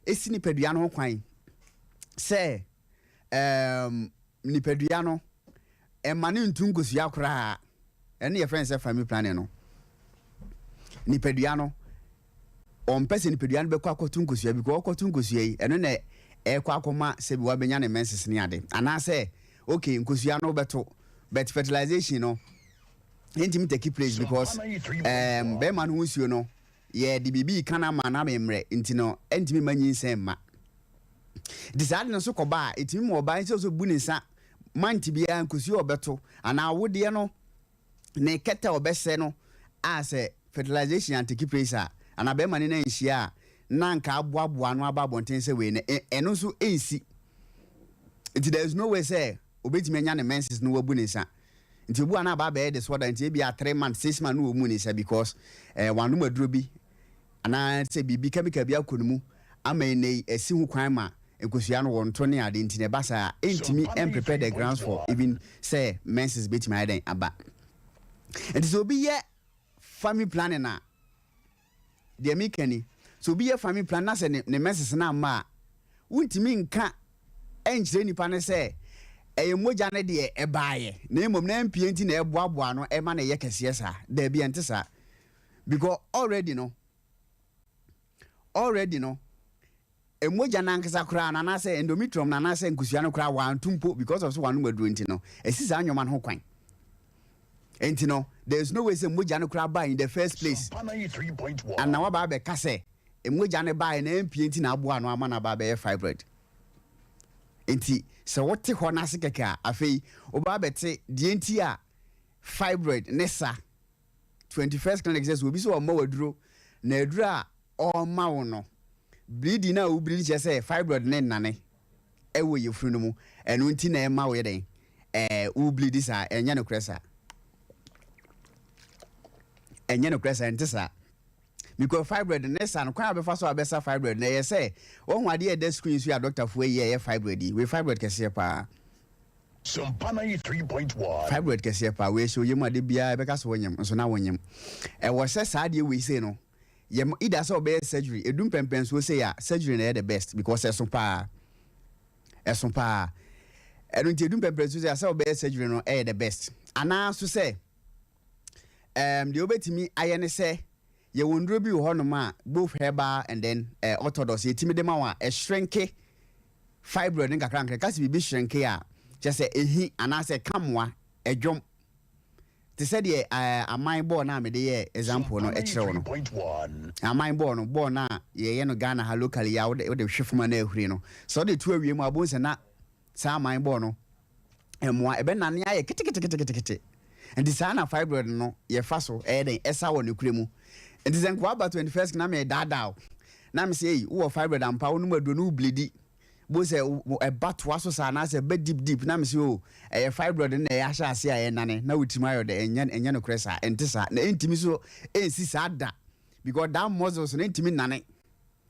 esi nipadua no ho kwan sɛ nipadua no ɛma ne ntu nkosua koraa, ɛno yɛ fɛn sɛ family planning no. Nipadua no ɔmpɛ sɛ nipadua no bɛkɔ akɔto nkosua bi, kɔ ɔkɔto nkosua yi, ɛno na ɛkɔ akɔma sɛbi wabɛnya ne menses ne ade, anaasɛ okay, nkosua no bɛto but fertilization no ntumi take place because bɛrima no ho nsuo no yɛde biribi ka no ama na mmerɛ, nti no ɛntumi ma nyinsɛn mma. Nti saa de no nso kɔba a, ɛtumi ma ɔbaa nso so bu ne nsa mante biara, nkosua ɔbɛto anaa awodeɛ no ne kɛtɛ a ɔbɛsɛ no a, sɛ fertilization antake place a, anaa bɛrima ne na nhyia a, na nka aboaboa no aba abɔnten sɛ wei no, ɛno nso ɛnsi. Nti there is no way sɛ obɛtumi anya ne menses no wabu ne nsa. Nti obu a na aba abɛyɛ disorder. Nti ebi a 3 months, 6 months no wɔ mu ne nsa because wanom aduro bi anaa sɛ biribi chemical bi akɔ ne mu ama ɛnɛ yi ɛsi ho kwan ma nkosua no wɔnto ne ade. Nti na ɛba saa, ɛntumi ɛmprepare the grounds for even sɛ menses bɛtumi ayɛ dɛn aba. Nti sɛ obi yɛ family planning a, deɛ meka ni, sɛ obi yɛ family planning na sɛ ne menses no amma a, wontumi nka ɛnkyerɛ nipa no sɛ ɛyɛ mogya no deɛ ɛbaayɛ, na mmom na mpie nti na ɛboaboa no ɛma no ɛyɛ kɛseɛ saa. Daabi, ɛnte saa, because already no mogya no ankasa koraa no anaasɛ endometrium no anaasɛ nkosua no koraa wanto mpo, because of sɛ wanom aduro nti no, ɛsi saa nnwoma no ho kwan. Nti no there is no way sɛ mogya no koraa baa in the first place ana waba abɛka sɛ mogya no baa na mpie nti na aboa no ama no aba abɛyɛ fibroid. Nti sɛ wote hɔ no ase kɛkɛ a, afei woba abɛte deɛ nti a fibroid ne sa. 21st Clinic sɛ obi sɛ ɔma waduro na aduro a ɔma wo no, bleeding na wo bleeding kyerɛ sɛ fibroid ne nane ɛwɔ yɛfunu no mu, ɛno nti na ɛma wo yɛ dɛn wo bleed saa. Ɛnyɛ nokorɛ saa, ɛnyɛ nokorɛ saa, ɛnte saa, because fibroid ne sa no, kwan a bɛfa so a bɛsa fibroid na ɛyɛ sɛ wɔn adeɛ ɛda screen so yɛ a doctorfoɔ yi ɛyɛ fibroid yi. Wei fibroid kɛseɛ paa. Sompa 93.1. Fibroid kɛseɛ paa wei so yɛ mu ade biara ɛbɛka so wɔnyam nso na wɔnyam. Ɛwɔ sɛ saa adeɛ wei sei no yɛ either sɛ ɔbɛyɛ surgery, edu mpɛmpɛnsoɔ sei a, surgery na ɛyɛ the best because ɛso paa, ɛso paa. Ɛno nti edu mpɛmpɛnsoɔ sei a, sɛ ɔbɛyɛ surgery no ɛyɛ the best, anaa so sɛ deɛ wobɛtumi ayɛ ne sɛ Yɛwɔ nnuro bi wɔ hɔnom a both herbal and then orthodox yɛtumi de ma wo a ɛshrinke fibroid no nkakra nkakra. Kasi biribi shrinke a, kyerɛ sɛ ɛhi anaasɛ ɛka mmoa ɛdwom te sɛ deɛ aman bɔɔl no a mede yɛ example no ɛkyerɛ wo no. 93.1. Aman bɔɔl no, bɔɔl no a yɛyɛ no Ghana ha locally yi a wode hwe fam a na ahuri no, sɛ wode to awie mu a, wobɛhu sɛ na saa aman bɔɔl no mmoa ɛbɛnane ayɛ keteketeketekete. Nti saa na fibroid no yɛfa so ɛyɛ dɛn ɛsa wɔ ne kura mu. Nti sɛ nkoa ba 21st na medaadaa wo na me sɛ, "Ei, wowɔ fibroid ampa, wonom aduro no, wobleedi bo sɛ ɛba toa so saa anaasɛ ɛba deep deep," na me sɛ, "O, ɛyɛ fibroid no na ɛyɛ ahyɛ ase a ɛnane," na wotirim ayɛ dɛ ɛnyɛ nokorɛ saa. Ɛnte saa na ɛntumi so ɛnsi saa da, because that muscles no ɛntumi nane.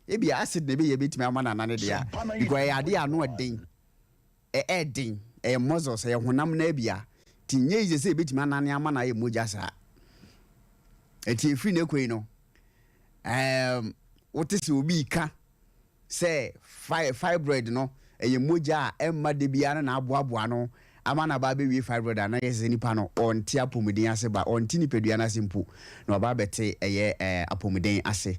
Ebi acid na ebi yɛ ebɛtumi ama nanane deɛ a, because ɛyɛ adeɛ a ano ɛden, ɛɛden, ɛyɛ muscles, ɛyɛ honam na ebia ti nye yi sɛ ebɛtumi anane ama na ayɛ mogya saa. Eti efiri ne kɔ yi no, wote sɛ obi ka sɛ fibroid no ɛyɛ mogya a ɛmma de biara na aboaboa no ama na ba abɛwie fibroid a, na yɛ sɛ nipa no ɔnte apɔmuden ase ba, ɔnte nipadua no ase mpo na ɔba abɛte ɛyɛ apɔmuden ase.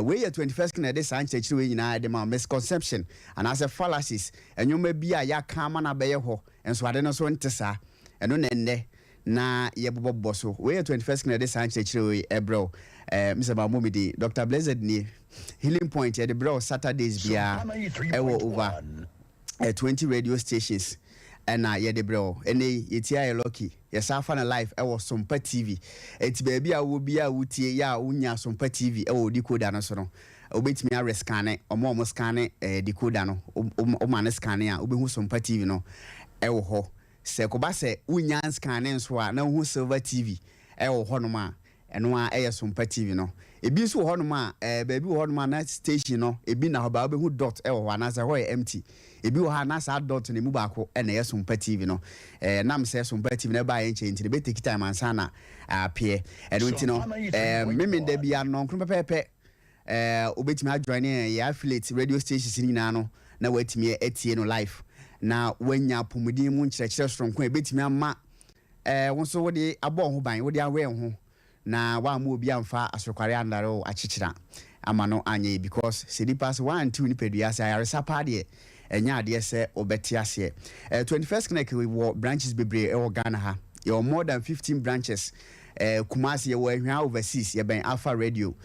Wei yɛ 21st na ɛde saa nkyerɛkyerɛ wei nyinaa de ma misconception anaasɛ fallacies, ɛnwoma bi a yɛaka ama no abɛyɛ hɔ nso ade no so nte saa. Ɛno na ɛnnɛ na yɛbobɔbɔ so. Wei yɛ 21st na ɛde saa nkyerɛkyerɛ wei ɛbrɛ wo. Mr. Mamomi din Dr. Blessed nie. Healing Point yɛde brɛ wo Saturdays biara ɛwɔ over 20 radio stations ɛna yɛde brɛ wo. Ɛnɛ yi yɛtia yɛ lucky, yɛsan fa no live ɛwɔ Sompa TV. Ɛnti baabi a wowɔ biara a wotie yɛ a wonya Sompa TV ɛwɔ decoder no so no, wobɛtumi arescanne. Ɔmo a ɔmo scanne decoder no, woma no scanne a, wobɛhu Sompa TV no ɛwɔ hɔ. Sɛ kɔba sɛ wonya nscanne nso a, na wohu Silver TV ɛwɔ hɔnom a, ɛno a ɛyɛ Sompa TV no. Ebi nso wɔ hɔnom a baabi wɔ hɔnom a na station no ebi na hɔ baa, wobɛhu dot ɛwɔ hɔ anaasɛ hɔ yɛ empty. Ebi wɔ hɔ a na saa dot no emu baako ɛna ɛyɛ Sompa TV no. Nam sɛ Sompa TV no ɛbaa yɛn nkyɛn nti no, ɛbɛ take time ansa na apeɛ. Ɛno nti no, Memenda bi 9 pɛpɛɛpɛ, wobɛtumi ajoin yɛ affiliate radio stations no nyinaa no na woatumi atie no live na woanya apɔmuden mu nkyerɛkyerɛ soronko a ɛbɛtumi ama wo nso wode abɔ wo ho ban, wode awɛ wo ho na woamma obi amfa asorokware andare wo akyekyera ama no anyɛ yi, because sɛ nipa sɛ woante wo nipadua ase ayaresa paa deɛ, ɛnyɛ adeɛ sɛ wobɛte aseɛ. 21st Clinic wɔ branches bebree ɛwɔ Ghana ha. Yɛwɔ more than 15 branches. Kumasi yɛwɔ Ahwea Overseas, yɛbɛn Alpha Radio.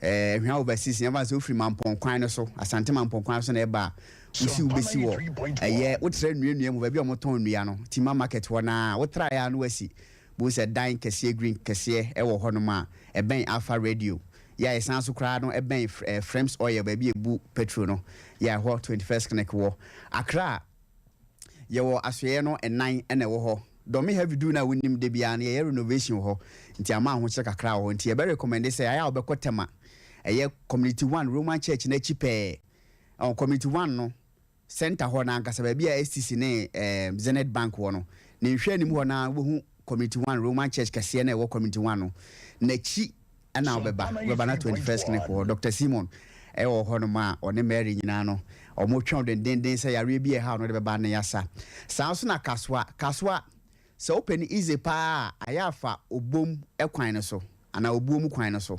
Ahwea Overseas, yɛmfa sɛ wofiri Mampɔn kwan no so, Asante Mampɔn kwan so na ɛba a, wosi wobɛsi wɔ ɛyɛ wotrɛ nnuannua mu baabi a wɔtɔn nnua no, Tima Market hɔ naa wotraeɛ a no wasi bo sɛ dan kɛseɛ green kɛseɛ ɛwɔ hɔnom a ɛbɛn Alpha Radio yɛ a yɛsan so koraa no ɛbɛn Frames Oil, baabi ebu petrol no yɛ ɛhɔ 21st Clinic wɔ. Accra yɛwɔ asoɛeɛ no ɛnan ɛna ɛwɔ hɔ. Dɔme Heavy Du no a wonim de biara no, yɛyɛ renovation wɔ hɔ nti ama ahokyerɛ kakra wɔ hɔ, nti yɛbɛ recommend sɛ ayɛ a wobɛkɔ Tema, ɛyɛ Community One Roman Church no akyi pɛɛ. Community One no center hɔ no ankasa, baabi a STC ne Zenith Bank wɔ no ne nhwɛ anim hɔ na wobɛhu Community One Roman Church kɛseɛ no a ɛwɔ Community One no n'akyi ɛna wobɛba na 21st Clinic wɔ hɔ. Dr Simon ɛwɔ hɔ nom a ɔne Mary nyinaa no ɔmo twɛn dendenden sɛ yareɛ bi ɛha ɔno de bɛba ne yasa. Saa nso na Kasoa. Kasoa sɛ wopɛ no easy paa a, ayɛ afa Obom ɛkwan no so anaa Obuom kwan no so,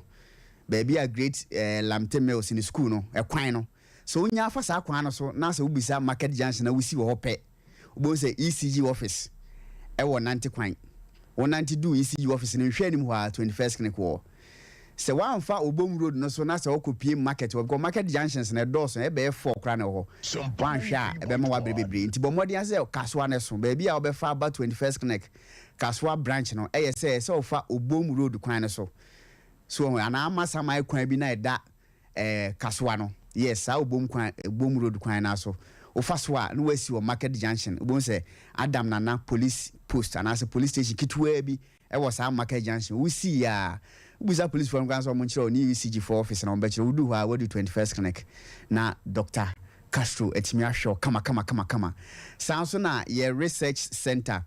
baabi a Great Lamte Mills ne school no ɛkwan no sɛ wonya afa saa kwan no so na sɛ wobisa Market Junction na wosi wɔ hɔ pɛ, wobɛhu sɛ ECG office ɛwɔ nante kwan. Wonante du ECG office no nhwɛ anim hɔ a, 21st Clinic wɔ. Sɛ woamfa Obom Road no so na sɛ wokɔpie market hɔ, because market junctions na ɛdɔɔso, ɛbɛyɛ four koraa na ɛwɔ hɔ, woanhwɛ a ɛbɛma woabrɛ bebree. Nti bɔ mmɔden sɛ Kasoa no so baabi a wobɛfa aba 21st Clinic Kasoa branch no ɛyɛ sɛ wofa Obom Road kwan no so anaa ama saman kwan bi na ɛda Kasoa no. Yes, saa Obom kwan, Obom Road kwan no so wofa so a na woasi wɔ Market Junction, wobɛhu sɛ Adam Nana police post anaasɛ police station ketewaa bi ɛwɔ saa Market Junction. Wosii a wobusa police foɔ no koraa sɛ ɔmo nkyerɛ wo ne ECG foɔ office na ɔmbɛkyerɛ. Wodu hɔ a, wadu 21st Clinic na Dr Castro atumi ahwɛ wo kama kama kama kama. Saa nso na yɛ research center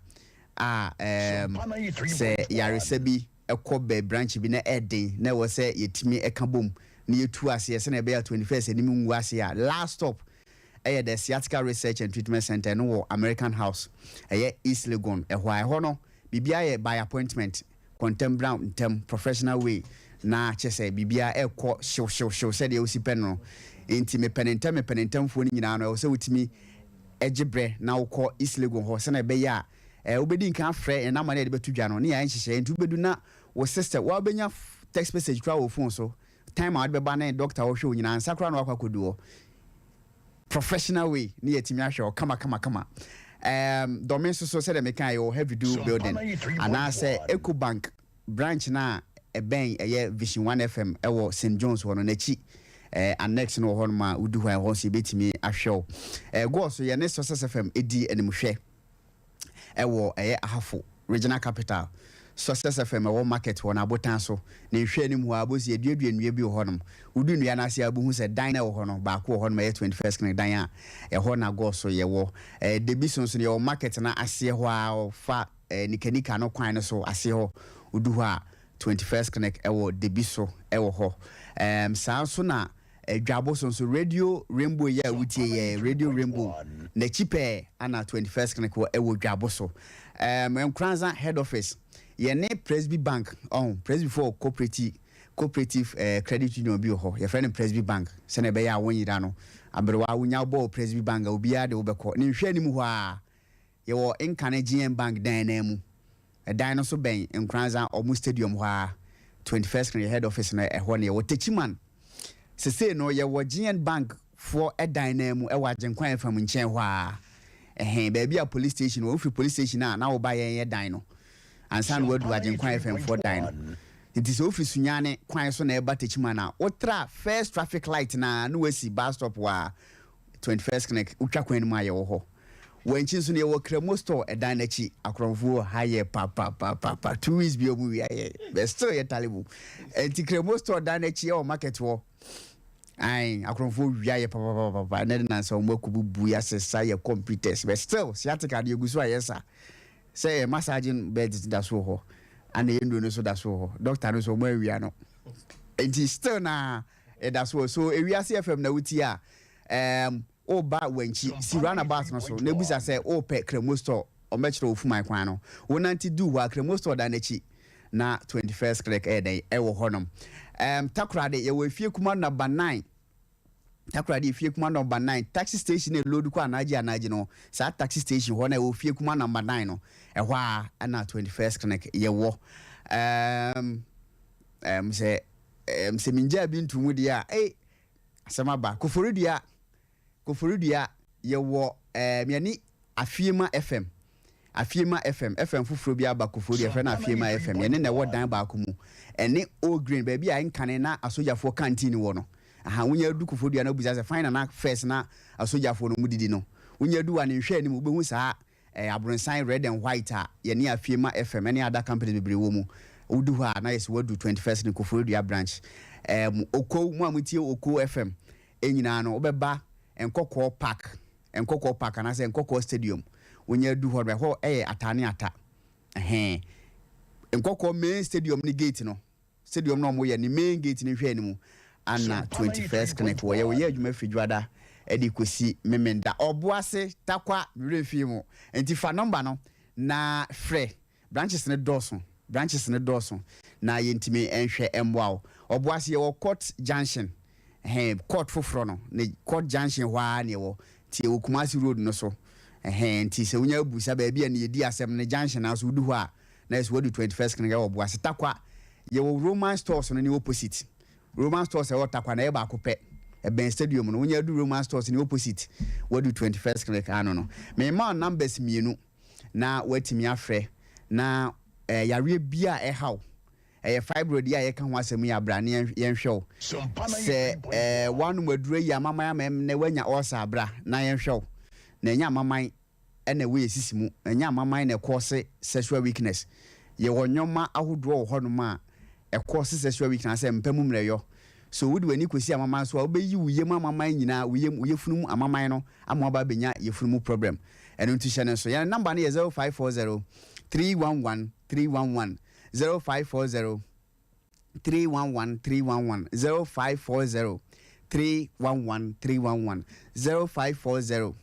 a sɛ yaresa bi ɛkɔ bɛ branch bi na ɛden na ɛwɔ sɛ yɛtumi ɛka bom na yɛtu aseɛ sɛnea ɛbɛyɛ 21st anim ngu ase a, last stop ɛyɛ the Sciatica Research and Treatment Center. Ɛno wɔ American House, ɛyɛ East Legon ɛhɔ a. Ɛhɔ no biribiara yɛ by appointment, kɔntɛm brown ntɛm, professional way. Na kyerɛ sɛ biribiara ɛrekɔ hyew hyew hyew sɛdeɛ wosi pɛ no no. Enti mepɛ no ntɛm mepɛ no ntɛmfoɔ no nyinaa no, ɛwɔ sɛ wotumi gye berɛ na wokɔ East Legon hɔ sɛdeɛ ɛbɛyɛ a eh, wobɛdi nkan afrɛ yɛn namba no a yɛde bɛto dwa no ne yɛayɛ nhyehyɛeɛ. Nti wobɛdu na wo sister, woabɛnya text message koraa wɔ wo phone so, time a wode bɛba ne doctor a ɔhwɛ wo nyinaa ansa koraa na woakɔ akɔdu hɔ. Professional way ne yɛatumi ahwɛ wo kama kama kama. Um, Dɔme nso so sɛdeɛ meka yɛwɔ Heavy Do building anaasɛ Ecobank branch no a ɛbɛn ɛyɛ Vision One FM ɛwɔ St John's hɔ no n'akyi eh, annex no wɔ hɔnom a wodu hɔ a ɛhɔ nso yɛbɛtumi ahwɛ wo. Eh, goɔ so yɛne Success FM ɛdi animhwɛ ɛwɔ ɛyɛ Ahafo Regional Capital. Success FM ɛwɔ market hɔ no abotan so ne nhwɛ anim hɔ a wobɛhu sɛ yɛduadua nnua bi wɔ hɔnom. Wodu nnua no ase a wobɛhu sɛ dan no ɛwɔ hɔ no baako wɔ hɔnom ɛyɛ 21st Clinic dan a ɛhɔ na goɔ so yɛwɔ. Eh, Debi so nso no yɛwɔ market no aseɛ hɔ a ɔfa eh, Nikanika no kwan no so aseɛ hɔ. Wodu hɔ a 21st Clinic ɛwɔ Debi so ɛwɔ hɔ. Um, saa nso na Dwabo so nso Radio Rainbow yi a wotie yɛ Radio Rainbow n'akyi pɛɛ ana 21st Clinic wɔ ɛwɔ Dwabo so. Um, Nkoranza head office yɛne Presby Bank ɔho Presby for cooperative cooperative eh, credit union bi wɔ hɔ yɛfrɛ no Presby Bank sɛnea ɛbɛyɛ a wonyera no aberewa wonya wobɔ wɔ Presby Bank a obiara de wobɛkɔ ne nhwɛ anim hɔ a yɛwɔ Nkane GN Bank dan no mu. Ɛdan no so bɛn Nkoranza ɔmo stadium hɔ a 21st Clinic head office no ɛhɔ ne yɛwɔ Techiman. Sesei no yɛwɔ GN Bank foɔ ɛdan no mu ɛwɔ Agyenkwa FM nkyɛn hɔ a ɛhɛn baabi a police station wɔ. Wofiri police station a na woba yɛn yɛ dan no ansa na wadu Agyenkwa FM foɔ dan no. Nti sɛ wofiri Sunyani kwan so na ɛba Techiman a, wotra first traffic light na na wasi bus stop wɔ a 21st Clinic wotwa kwan no mu a yɛwɔ hɔ. Wɔn akyi nso no yɛwɔ Kremo store ɛdan n'akyi. Akorɔmfoɔ ha yɛ papapapapa 2 weeks bi ɔmu wia yɛ but still yɛ tale mu. Nti Kremo store dan n'akyi ɛwɔ market hɔ. Ayi akorɔmfoɔ wia yɛ papapapapa ɛnɛ de nansa wɔn akɔ bubu yɛ asesa yɛ computers, but still sciatica deɛ egu so a yɛ sa sɛ yɛ massaging bed da so wɔ hɔ ana yɛ nnuro no nso da so wɔ hɔ, doctor no nso wɔn awia no nti still na ɛda so wɔ so. Ewiase FM na wotie a woba Wankyi si roundabout no so na ebusa sɛ wopɛ Kremo store, ɔmɛkyerɛ wo fuman kwan no. Wonante du hɔ a Kremo store da n'akyi na 21st Clinic ɛyɛ dɛn ɛwɔ hɔnom. Takoradi yɛwɔ Efie Kuma number 9. Takoradi Efie Kuma number 9 taxi station na elodu kɔ Anagye Anagye no, saa taxi station hɔ na ɛwɔ Efie Kuma number 9 no, ɛhɔ a ɛna 21st Clinic yɛwɔ. Sɛ mingyaa bi nto mu deɛ a ei asɛm aba. Koforidua, Koforidua yɛwɔ yɛne Afiema FM, Afiema FM, FM foforɔ bi aba Koforidua, yɛfrɛ no Afiema FM. Yɛne na ɛwɔ dan baako mu ɛne Old Green baabi a nkane na asogyafoɔ canteen wɔ no. Aha wonya adu Koforidua na wobusa sɛ fine na na first na asogyafoɔ no mu didi no, wonya adu wa ne nhwɛ anim wobɛhu saa abrɔnsan red and white a yɛne Afiema FM ɛne other companies bebree wɔ mu. Wodu hɔ a na yɛsɛ wadu 21st ne Koforidua branch. Oko mu a motie Oko FM nyinaa no, wobɛba Nkɔkɔɔ Park, Nkɔkɔɔ Park anaasɛ Nkɔkɔɔ Stadium. Wonya adu hɔ no, ɛhɔ ɛyɛ ata ne ata ɛhɛn Nkɔkɔɔ main stadium ne gate no, stadium no a wɔyɛ ne main gate no hwɛ anim ana 21st Clinic wɔ. Yɛwɔ adwuma firi Dwoada ɛde kɔsi Memenda. Ɔboase Takwa mmerɛ mu nti fa number no na frɛ. Branches ne dɔɔso, branches ne dɔɔso na yɛntumi nhwɛ mmoa wo. Ɔboase yɛwɔ Court Junction, ɛhɛn court foforɔ no ne Court Junction hɔ ara ne ɛwɔ nti ɛwɔ Kumasi road no so ɛhɛn. Nti sɛ wonya abusa baabi a ne yɛdi asɛm ne junction na so wodu hɔ a na yɛsɛ wadu 21st Clinic ɛwɔ Ɔboase. Takwa yɛwɔ Roman Stores no ne opposite. Roman Stores ɛwɔ Takwa na ɛyɛ baako pɛ ɛbɛn stadium no. Wonya adu Roman Stores ne opposite, wadu 21st Clinic ano no. Mema numbers mmienu na watumi afrɛ na yareɛ bi a ɛhaw ɛyɛ fibroid yi a yɛka ho asɛm yi abra ne yɛnhwɛ wo. Sɛ woanom aduro yi amaman ama na woanya ɔɔsa abra na yɛnhwɛ wo. Na ɛnyɛ amaman ɛna ɛwɔ yɛ sisi mu, ɛnyɛ amaman na ɛkɔɔse sexual weakness. Yɛwɔ nneɛma ahodoɔ wɔ hɔnom a ɛkɔɔse sexual weakness sɛ mpɛ mu mmerɛyɔ so wode w'ani kɔsi amaman so a wobɛyi wo yam amaman nyinaa, wo yam wo yɛfunu mu amaman no ama waba abɛnya yɛfunu mu problem. Ɛno nti hyɛ no nso yɛn number no yɛ 0540 311 311, 0540 311 311, 0540 311 311, 0540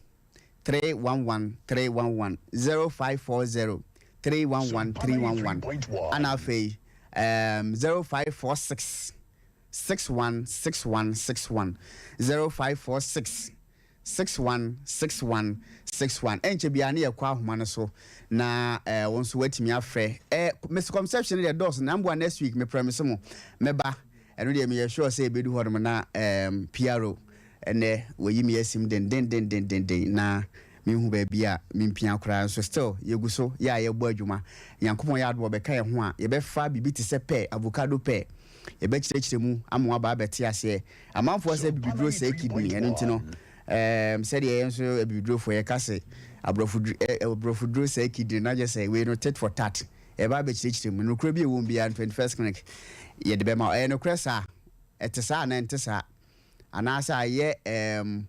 311 311, 0540 311 311. Ana afei 0546 6161 61, 0546 6161 61. Ɛnkyɛ biara ne yɛkɔ ahoma no so na wɔn nso watumi afrɛ. Misconception deɛ dɔɔso na mboa. Next week mepɛ me so mo mɛba. Ɛno deɛ meyɛ sure sɛ ɛbɛdu hɔ nom na PRO ɛnɛ wɔyi me asim dendendendendenden na mehu baabi a mempia koraa nso. Still yɛgu so yɛ a yɛbɔ adwuma. Nyankopɔn yɛ adoɔ bɛka yɛn ho a, yɛbɛfa biribi te sɛ pear, avocado pear, yɛbɛkyerɛkyerɛ mu ama waba abɛte aseɛ. Amanfoɔ sɛ bibiduro sɛ kidney, ɛno nti no sɛdeɛ yɛn nso abibidurofoɔ yɛka sɛ aborɔfoduro sɛ kidney na gye sɛ wei no tit for tat. Yɛba abɛkyerɛkyerɛ mu nokorɛ bi ɛwɔ mu biara. 21st Clinic yɛde bɛma. Ɛyɛ nokorɛ saa, ɛte saa anaa ɛnte saa, anaasɛ ayɛ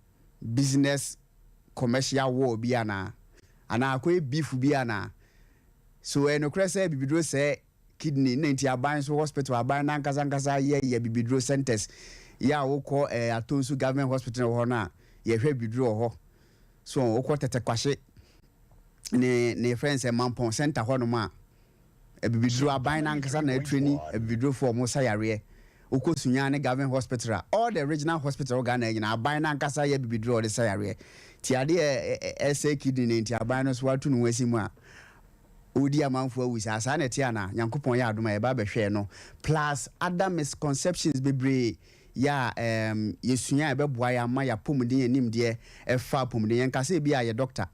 business commercial war bi anaa akɔyɛ beef bi anaa? So ɛyɛ nokorɛ sɛ bibiduro sɛ kidney na nti aban so hospital, aban nankasa nkasa yɛ bibiduro centers yɛ a wokɔ Atonsu Government Hospital wɔ hɔ no a, yɛhwɛ bibiduro wɔ hɔ. So wokɔ Tɛtɛkwahye ne friend sɛ Mampɔn center hɔ nom a, abibiduro aban nankasa na atrani abibidurofoɔ ɔmo sa yareɛ. Wokɔ Sunya ne Government Hospital a, all the regional hospital wɔ Ghana nyinaa, aban nankasa yɛ bibiduro a ɔde sa yareɛ. Nti adeɛ ɛsɛ kidney ne nti aban no so watu ne ho asi mu a wodi amanfoɔ awu saa saa na ɛte ana? Nyankopɔn yɛ adom a, yɛba bɛhwɛ no plus other misconceptions bebree yɛ a yɛsua a ɛbɛboa yɛ ama yɛapɔmuden, yɛ nimdeɛ ɛfa apɔmuden. Yɛnka sɛ bi a yɛ doctor,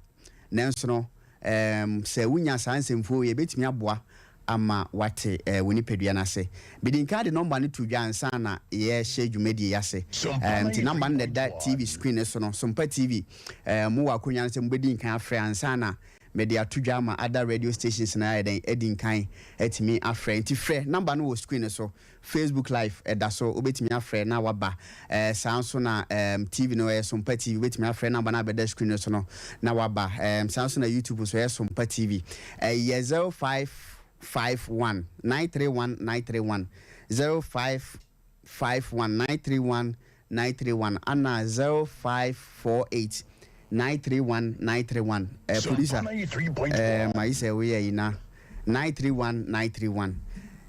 nanso no sɛ wonya saa nsɛmfuo, yɛbɛtumi aboa ama wate wɔ nipadua no ase. Mede nka de number no to dwa ansa na yɛhyɛ dwumadie yi ase. Nti number no na ɛda TV screen no so no, Sompa TV. Mowɔ akonnwa no sɛ mobɛdi nkan afrɛ ansa na mede ato dwa ama other radio stations na ayɛ dɛn adi nkan atumi afrɛ. Nti frɛ number no wɔ screen no so, Facebook Live ɛda so, wobɛtumi afrɛ na waba. Saa nso na TV no ɛyɛ Sompa TV, wobɛtumi afrɛ number no abɛda screen no so no na waba. Saa nso na YouTube nso ɛyɛ Sompa TV. Ɛyɛ 0551 931 931, 0551 931 931 ana 0548 931 931. Producer, mayi sɛ woyɛ yi na 931 931,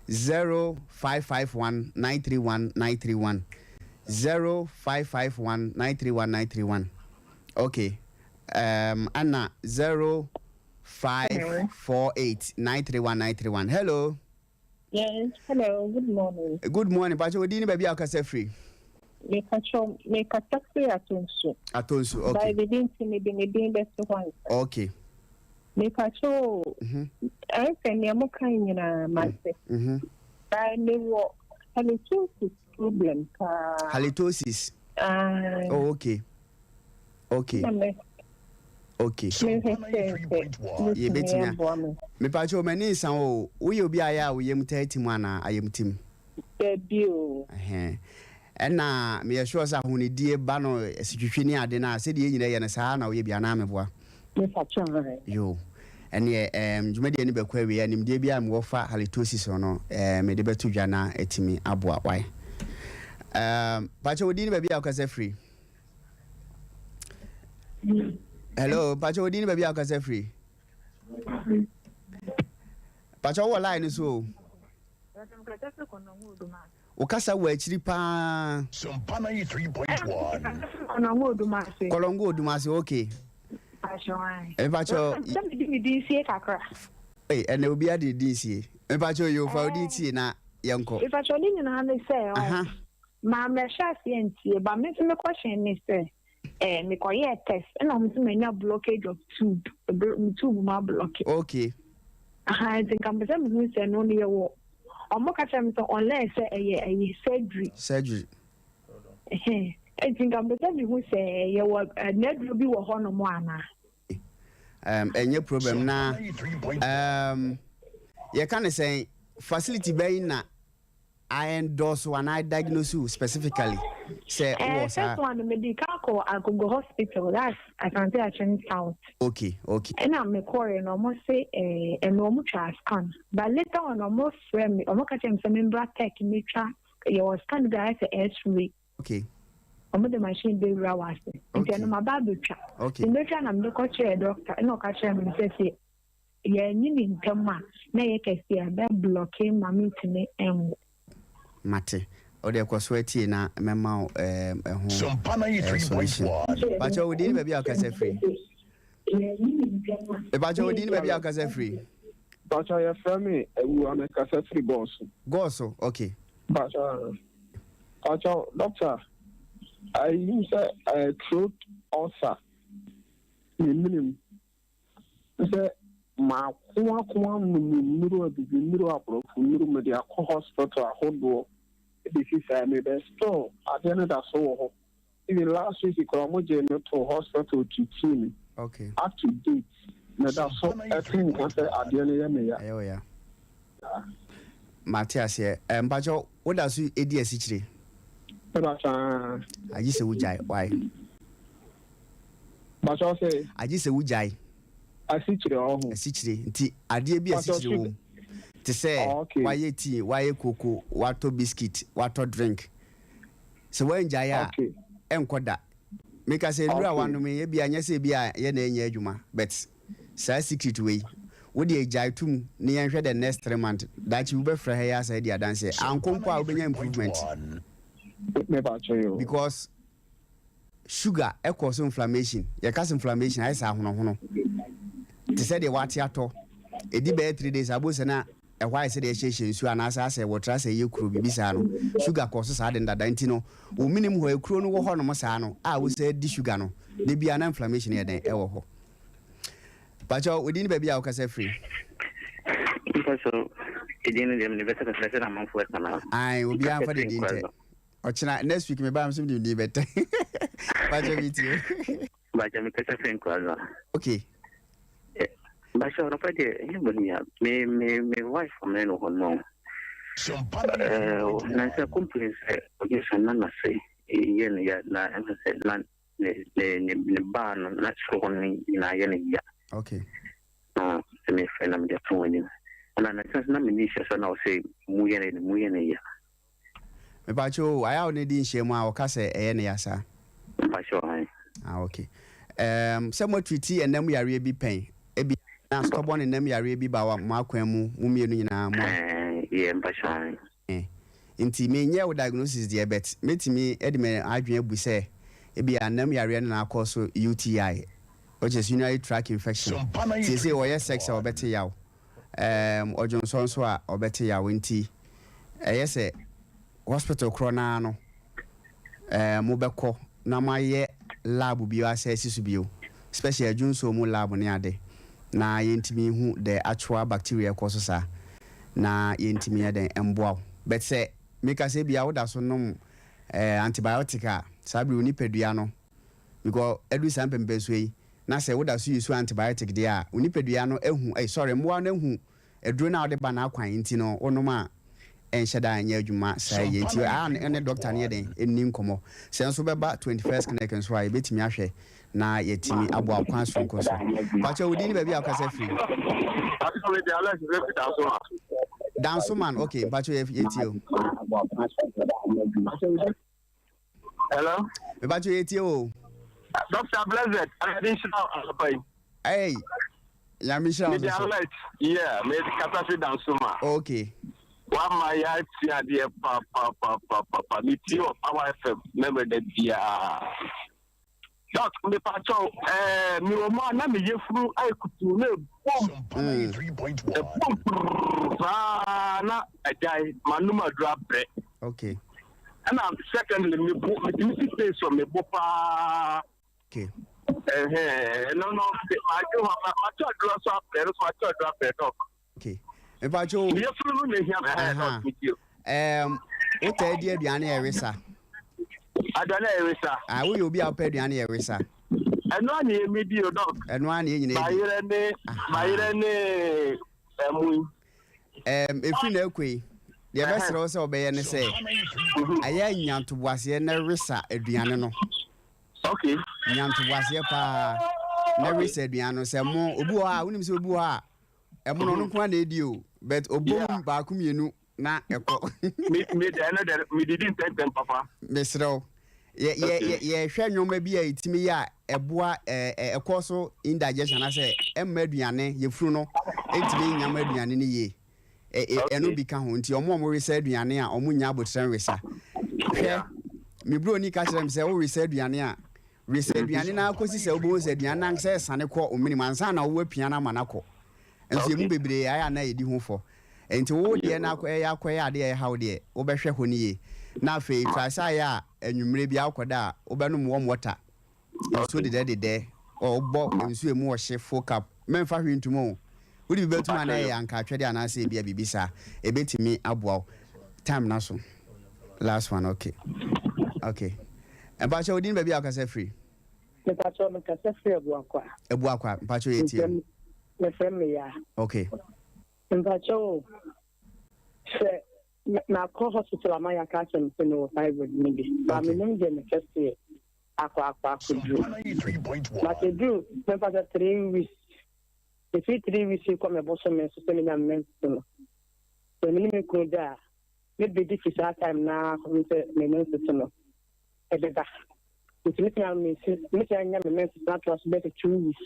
0551 931 931, 0551 931 931. Okay, ana 0548 931 931. Hello. Yes, hello, good morning. Good morning. Pacho, odi ni baabi a wokasa firi? Mekakyɛ, mekasa firi Atonsu. Atonsu, okay. By the din ti mede me din bɛto hɔ ansa. Mekakyɛ o, ɛyɛ sɛ nea moka nyinaa mate. By mewɔ halitosis problem paa. Halitosis? Ah. Oh, okay. Na me mehwɛ sɛ Yɛbɛtumi a aboa me. Mepakyɛ, m'ani nsa o. Woyɛ obi a ayɛ a woyam taa ti mu anaa ayam tim? Dabi o. Ɛhɛn. Ɛna meyɛ sure sɛ ahonidie ba no asitwitwi ne ade no a, sɛdeɛ yɛn nyinaa yɛ no saa na woyɛ bi anaa meboa? Mepakyɛ. Yo, ɛneɛ dwumadie no bɛkɔ awie a, nimdeɛ bi a mewɔ fa halitosis ho no, mede bɛto dwa na atumi aboa wae. Pakyɛ, wodin ne baabi a wokasa firi? Hello, pakyɛ, wodin ne baabi a wokasa firi? Pakyɛ, wowɔ line no so o. Wokasa wɔ akyiri paa. Sompa 93.1. Kɔnɔngo Odumase. Kɔlɔngo Odumase, okay. Mepakyɛ. Sɛ mede me din sie kakra. Ei, ɛnɛ obi ade din sie. Mepakyɛ, yo, fa wodin tie na yɛnkɔ. Mepakyɛ, ne nyinaa ne sɛ maa mɛhyɛ aseɛ ntie ba me nso mekɔhyɛn ne sɛ mekɔyɛɛ test ɛna ɔmo sɛ manya blockage of tube, me tube mu ablock. Aha, nti nka mpɛ sɛ mehu sɛ no no yɛwɔ ɔmo ka kyerɛ me sɛ unless sɛ ɛyɛ ɛyɛ surgery. Surgery. Ɛhɛn. Nti nka mpɛ sɛ mehu sɛ yɛwɔ n'aduro bi wɔ hɔnom anaa? Ɛnyɛ problem na yɛka ne sɛn, facility bɛyi na endorse anaa diagnose you specifically sɛ wowɔ saa? First one, mede ka kɔ Agogo Hospital, that's Asante Akyem South. Ɛna mekɔɛ no, ɔmo se ɛno ɔmo twa scan, but later on ɔmo frɛ me, ɔmo ka kyerɛ me sɛ membra Tech metwa, yɛwɔ scan bi a ayɛ sɛ X-ray. Ɔmo de machine bɛwura wɔ ase, nti ɛno maba abɛtwa. Nti mɛtwa na mede kɔkyerɛɛ doctor, ɛna ɔka kyerɛ me sɛ yɛanyi ne ntɛm a na ɛyɛ kɛse a ɛbɛ blɔke ma mentumi nwo. Mate. Wo deɛ kɔ so atie na mɛma wo ɛɛm ɛho solution. Pakyɛ wo din ne baabi a wokasa firi? Mepakyɛ wo din ne baabi a wokasa firi? Pakyɛ yɛfrɛ me Awua mekasa firi Gɔɔso. Gɔɔso okay. Pakyɛ pakyɛ doctor ayi sɛ throat ulcer me menim sɛ mako ako anom nnuro abibi nnuro aborɔfo nnuro mede akɔ hospital ahodoɔ bɛsi saa mebɛ still adeɛ no da so wɔ hɔ. Even last week koraa ɔmo gyee me too hospital treatii me. Okay. Up to date me da so te nka sɛ adeɛ no yɛ me ya. Ɛyɛ wo ya. Mate aseɛ. Eh, mpakyɛw wo da so di asikyire? Me ba saa. Agye sɛ wo gyae, why? Mpakyɛw sɛ? Agye sɛ wo gyae. Asikyire ɔho. Asikyire, nti adeɛ bi asikyire wɔ mu. Te sɛ oh, okay. wayɛ tea, wayɛ koko, watɔ biscuit, watɔ drink. Sɛ woangyae a, ɛnkɔ da. Meka sɛ nnuru a woanom yi, ebia nyɛ sɛ ebia yɛ na ɛnyɛ adwuma, but saa secret wei, wo deɛ gyae to mu na yɛnhwɛ the next 3 months, daakye wobɛfrɛ ha yi asan adi adanseɛ. Anko mpo a wobɛnya improvement. Because sugar ɛkɔ so inflammation, yɛka sɛ inflammation ayɛ sɛ ahonohono, te sɛ deɛ wate atɔ, ɛdi bɛyɛ 3 days abɔ sɛ na ɛhɔ ayɛ sɛdeɛ ɛhyehyɛ nsuo anaasɛ asɛ wɔtra sɛ ɛyɛ kuro biribi saa no. Sugar kɔ so saa de no dada nti no, wo menim hɔ ekuro no wɔ hɔ nom saa no a wosɛ di sugar no de bia na inflammation yɛ dɛn ɛwɔ hɔ. Pakyɛ, wo din ne baabi a wokasa firi? Mpakyɛ, edin no deɛ mede bɛtɛ kakra sɛ na amanfoɔ ɛka na. Ae, obiara mfa ne din ntɛ. Ɔkyena next week mebaa nso mede din bɛtɛ. Pakyɛ, metie. Mpakyɛ, mekasa firi Nkoranza. Okay. Mpakyɛ, ɔnɔpa deɛ ɛnyɛ bɔne a me wife amene no hɔ no. Na sɛ complain sɛ ɔyɛ sɛ na nase yɛ no ya na ɛmɛ sɛ na ne baa no na soro hɔ no nyinaa yɛ no ya. Na sɛ mefrɛ na mede ato anim. Ɛna na sɛ na menni hyɛ sɛ na ɔsɛ mu yɛ no mu yɛ no ya. Mepakyɛ o, ayɛ a wo ne di nhyia mu a ɔka sɛ ɛyɛ ne ya saa? Mpakyɛ ɔhan. Ah, okay. Sɛ moatreat ɛnam yareɛ bi pɛn, ebi na stubborn ɛnam yareɛ bi ba wa mo akwan mu, mo mmienu nyinaa mo a? Yɛ, mpakyɛ ɔhan. Nti menyɛ wo diagnosis deɛ, but mɛtumi de me adwene abu sɛ ebi a nam yareɛ no na akɔ so UTI, which is urinary tract infection. Seesei ɔyɛ sex a ɔbɛte yaw, ɔdwonsɔ nso a ɔbɛte yaw, nti ɛyɛ sɛ hospital korɔ naa no mobɛkɔ na moayɛ lab bio asɛ asi so bio, especially adwonsɔ mu lab ne ade, na yɛntumi hu the actual bacteria ɛkɔ so saa na yɛntumi yɛ dɛn mboa wo. But sɛ meka sɛ bia woda so nom antibiotic a, saa bere wo nipadua no, because ɛdu saa mpɛmpɛnsoɔ yi na sɛ woda so use antibiotic deɛ a, wo nipadua no ehu, sorry, mmoa no ehu aduro no a wode ba n'akwan, nti no wonom a ɛnhyɛ da nyɛ adwuma saa yie. Nti a ɛne doctor no yɛ den ɛnni nkɔmmɔ. Sɛ nso bɛba 21st Clinic nso a, yɛbɛtumi ahwɛ na yɛtumi aboa kwan soronko so. Pakyɛ, wo din ne baabi a wokasa firi? Danso man. Okay, mpakyɛ, yɛtie o. Hello. Mepakyɛ, yɛtie o. Dr. Blessed, Awurade nhyira anɔpa yi. Hey, Nyame nhyira wo Mede nso so. Alex, yeah, me kasa fi Dansoma. Wama yɛ ate adeɛ papapapapa. Metie wɔ Power FM mɛmɛ da biara. Doc, mepakyɛw, mewɔ mu a na meyɛ furu ayɛ kutuu na ebom. Ebom prrr saa na agyae, manom aduru abrɛ. Ɛna secondly, mebo, metumi si space wɔ mebo paa. Ɛhɛn, ɛno no, madwe hɔ, matɔ aduru nso abrɛ, no so matɔ aduru abrɛ, Doc. Okay, mepakyɛ o. Meyɛ furu no na ehia me, ɛhɛn, Doc, metie. Wotaa di aduane a ɛwe sa? Aduane a ɛwe sa. Ah, woyɛ obi a wopɛ aduane a ɛwe sa? Ɛno a na yɛ mi di o, Doc. Ɛno a na yɛ nyinaa di. Bayerɛ ne ɛmu yi. Ɛfiri na ɛkɔ yi deɛ, ɛbɛsrɛ wo sɛ wobɛyɛ ne sɛ ɛyɛ nyantoboaseɛ na wesa aduane no. Nyantoboaseɛ paa na wesa aduane no. Sɛ mo obi wɔ hɔ a, wonim sɛ obi wɔ hɔ a ɛmo no ɔno nko ara na ɛdi o, but ɔbom baako mmienu na ɛkɔ. Me me deɛ, ɛno deɛ medidi ntɛntɛm papa. Mesrɛ wo, yɛhwɛ nneɛma bi a ɛtumi yɛ a. ɛboa ɛɛ ɛkɔ so indigestion anaasɛ ɛmma aduane yɛfunu no ɛntumi nyam aduane no yie. Ɛno bi ka ho. Nti ɔmo a ɔmo wesa aduane a ɔmo nya abotire nwesa. Hwɛ, me buroni ka kyerɛ me sɛ wowesa aduane a, wesa aduane no ara kɔsi sɛ wobɛhu sɛ aduane no ankasa ɛsane kɔ wo menem ansa na wowapia no ama no akɔ. Nso yɛn mu bebree ayɛ a na yɛdi ho fɔ. Nti wo deɛ no akɔyɛ akɔyɛ adeɛ a ɛha wo deɛ, wobɛhwɛ hɔ no yie. Na afei try sɛ ayɛ a anwummerɛ biara wokɔda a wobɛnom warm water. Nsuo dedɛdedɛ, wobɔ nsuo a ɛmu ɔhye full cup. Mɛmfa hwee ntom o. Wode bi bɛtom a na ɛyɛ ankaatwɛdeɛ anaasɛ ebia biribi saa. Ɛbɛtumi aboa wo. Time no aso. Last one, okay. Okay. Mpakyɛ wo din baabi a wokasa firi? Mepakyɛ mekasa firi Abuakwa. Abuakwa, mpakyɛ yɛ tie. Mefrɛ me ya. Okay. Mpakyɛ o, sɛ makɔ hospital ama yɛaka akyerɛ me sɛ mewɔ fibroid no bi. Ba menim deɛ me test yɛ akɔ akɔ akɔduru. But ɛduru mɛfa sɛ 3 weeks. Ɛfiri 3 weeks kɔ me bosome nso sɛ menya me menses no. Sɛ me ne me kunu da a, mebɛdi fi saa time naa kɔpem sɛ me menses no ɛbɛba. Nti metumi anya me menses no atoa so bɛyɛ sɛ 2 weeks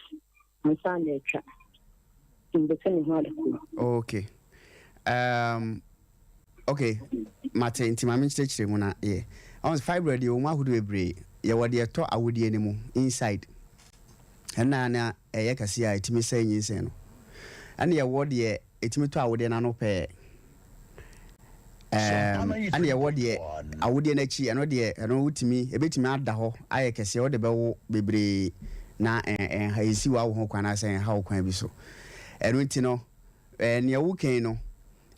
ansa na atwa. Nti mbɛsɛ me ho ade koro. Okay. Okay, mate. Nti ma menkyerɛkyerɛ mu na yɛ. Ɔn fibroid deɛ, wɔ mu ahodoɔ bebree. Yɛwɔ deɛ ɛtɔ awodeɛ no mu inside. Ɛna na ɛyɛ kɛseɛ a ɛtumi sɛe nyinsɛn no. Ɛna yɛwɔ deɛ ɛtumi tɔ awodeɛ no ano pɛɛ. Ɛna yɛwɔ deɛ awodeɛ no akyi, ɛno deɛ ɛno wotumi ɛbɛtumi ada hɔ ayɛ kɛseɛ, wode bɛwo bebree na ɛnha ɛnsi wɔ awo ho kwan anaasɛ ɛnha wo kwan bi so. Ɛno nti no, nea wokan no,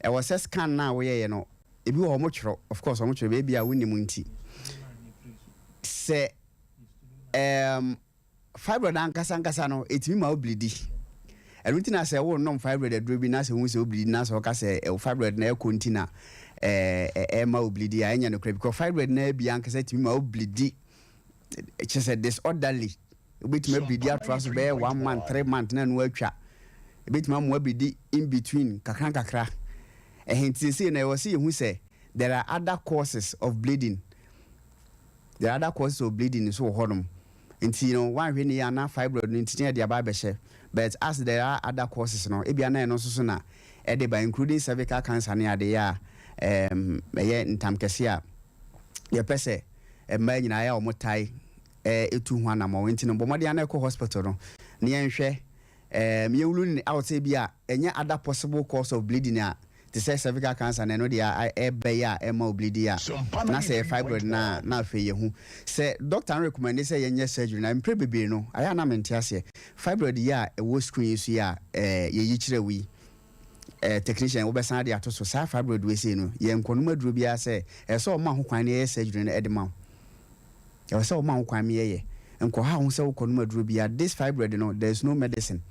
ɛwɔ sɛ scan no a woyɛyɛ no, ebi wɔ hɔ ɔmo twerɛ, of course ɔmo twerɛ beebi a wonim. Nti sɛ fibroid ankasa ankasa no ɛtumi ma wo bleed. Ɛno nti na sɛ wonom fibroid aduro bi na sɛ wohu sɛ wo bleed na sɛ wɔka sɛ ɛwo fibroid na ɛkɔ nti na ɛma wo bleed a, ɛnyɛ nokorɛ, because fibroid na bi ankasa tumi ma wo bleed kyerɛ sɛ disorderly. Wobɛtumi ableed atoa so bɛyɛ one month, 3 month na ɛno atwa. Ɛbɛtumi amoa bleed in between kakra nkakra. Ɛhɛn, nti seesei na ɛwɔ sɛ yɛhu sɛ there are other causes of bleeding, there are other causes of bleeding nso wɔ hɔnom. Nti no wanhwɛ ne yie ana fibroid no nti ne yɛde aba abɛhyɛ, but as there are other causes no, ebia na ɛno nso so na ɛde ba, including cervical cancer ne adeɛ a ɛyɛ ntam kɛse a yɛpɛ sɛ mmaa nyinaa yɛ a wɔn tae ɛtu ho anammɔn. Nti no bɔ mmɔden ana ɛkɔ hospital no na yɛnhwɛ yɛnwulu ne out sɛ bi a ɛnyɛ other possible cause of bleeding a te sɛ cervical cancer na ɛno deɛ ɛbɛyɛ a ɛma wo bleeding a, na sɛ yɛ fibroid na afei yɛhu sɛ doctor no recommend sɛ yɛnyɛ surgery. Na mpere bebree no ayɛ a na mente aseɛ, fibroid yi a ɛwɔ screen yi so yi a yɛyi kyerɛ wo yi, technician wobɛsan de ato so saa fibroid wei sei no, yɛ nkɔnom aduro biara sɛ ɛsɛ sɛ ɔma ho kwan na yɛyɛ surgery no ɛde ma wo. Ɛwɔ sɛ ɔma ho kwan meyɛyɛ nkɔha ho sɛ wokɔnom aduro biara. This fibroid no, there is no medicine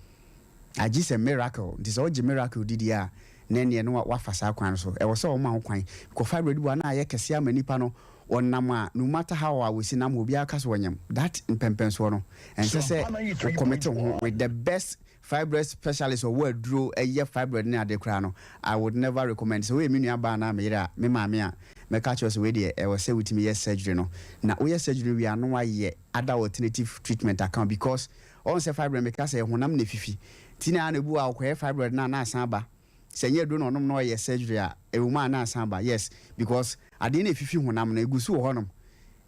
agye sɛ miracle. Nti sɛ wogye miracle didi a, na ɛneɛ no wafa saa kwan no so. Ɛwɔ sɛ ɔma ho kwan kɔ. Fibroid bi wɔ na ayɛ kɛseɛ ama nipa no ɔnam a, no matter how a wɔsi nam, obiara ka so wɔnyam that mpɛmpɛnsoɔ no, ɛnsɛ sɛ wocommit ho with the best fibroid specialist ɔwɔ aduro ɛyɛ fibroid ne ade koraa no. I would never recommend sɛ woyɛ me nua baa na meyere a me maame a mɛka kyerɛ sɛ wei deɛ, ɛwɔ sɛ wotumi yɛ surgery no, na woyɛ surgery wie a na wayɛ other alternative treatment account, because ɔn sɛ fibroid meka sɛ honam na efifi ti na na ebu a ɔkɔyɛ fibroid na asan aba sɛ nyɛ aduro na ɔnom na ɔyɛ surgery a ɛwɔ mu a na asan aba. Yes, because adeɛ na efifi honam no egu so wɔ hɔnom,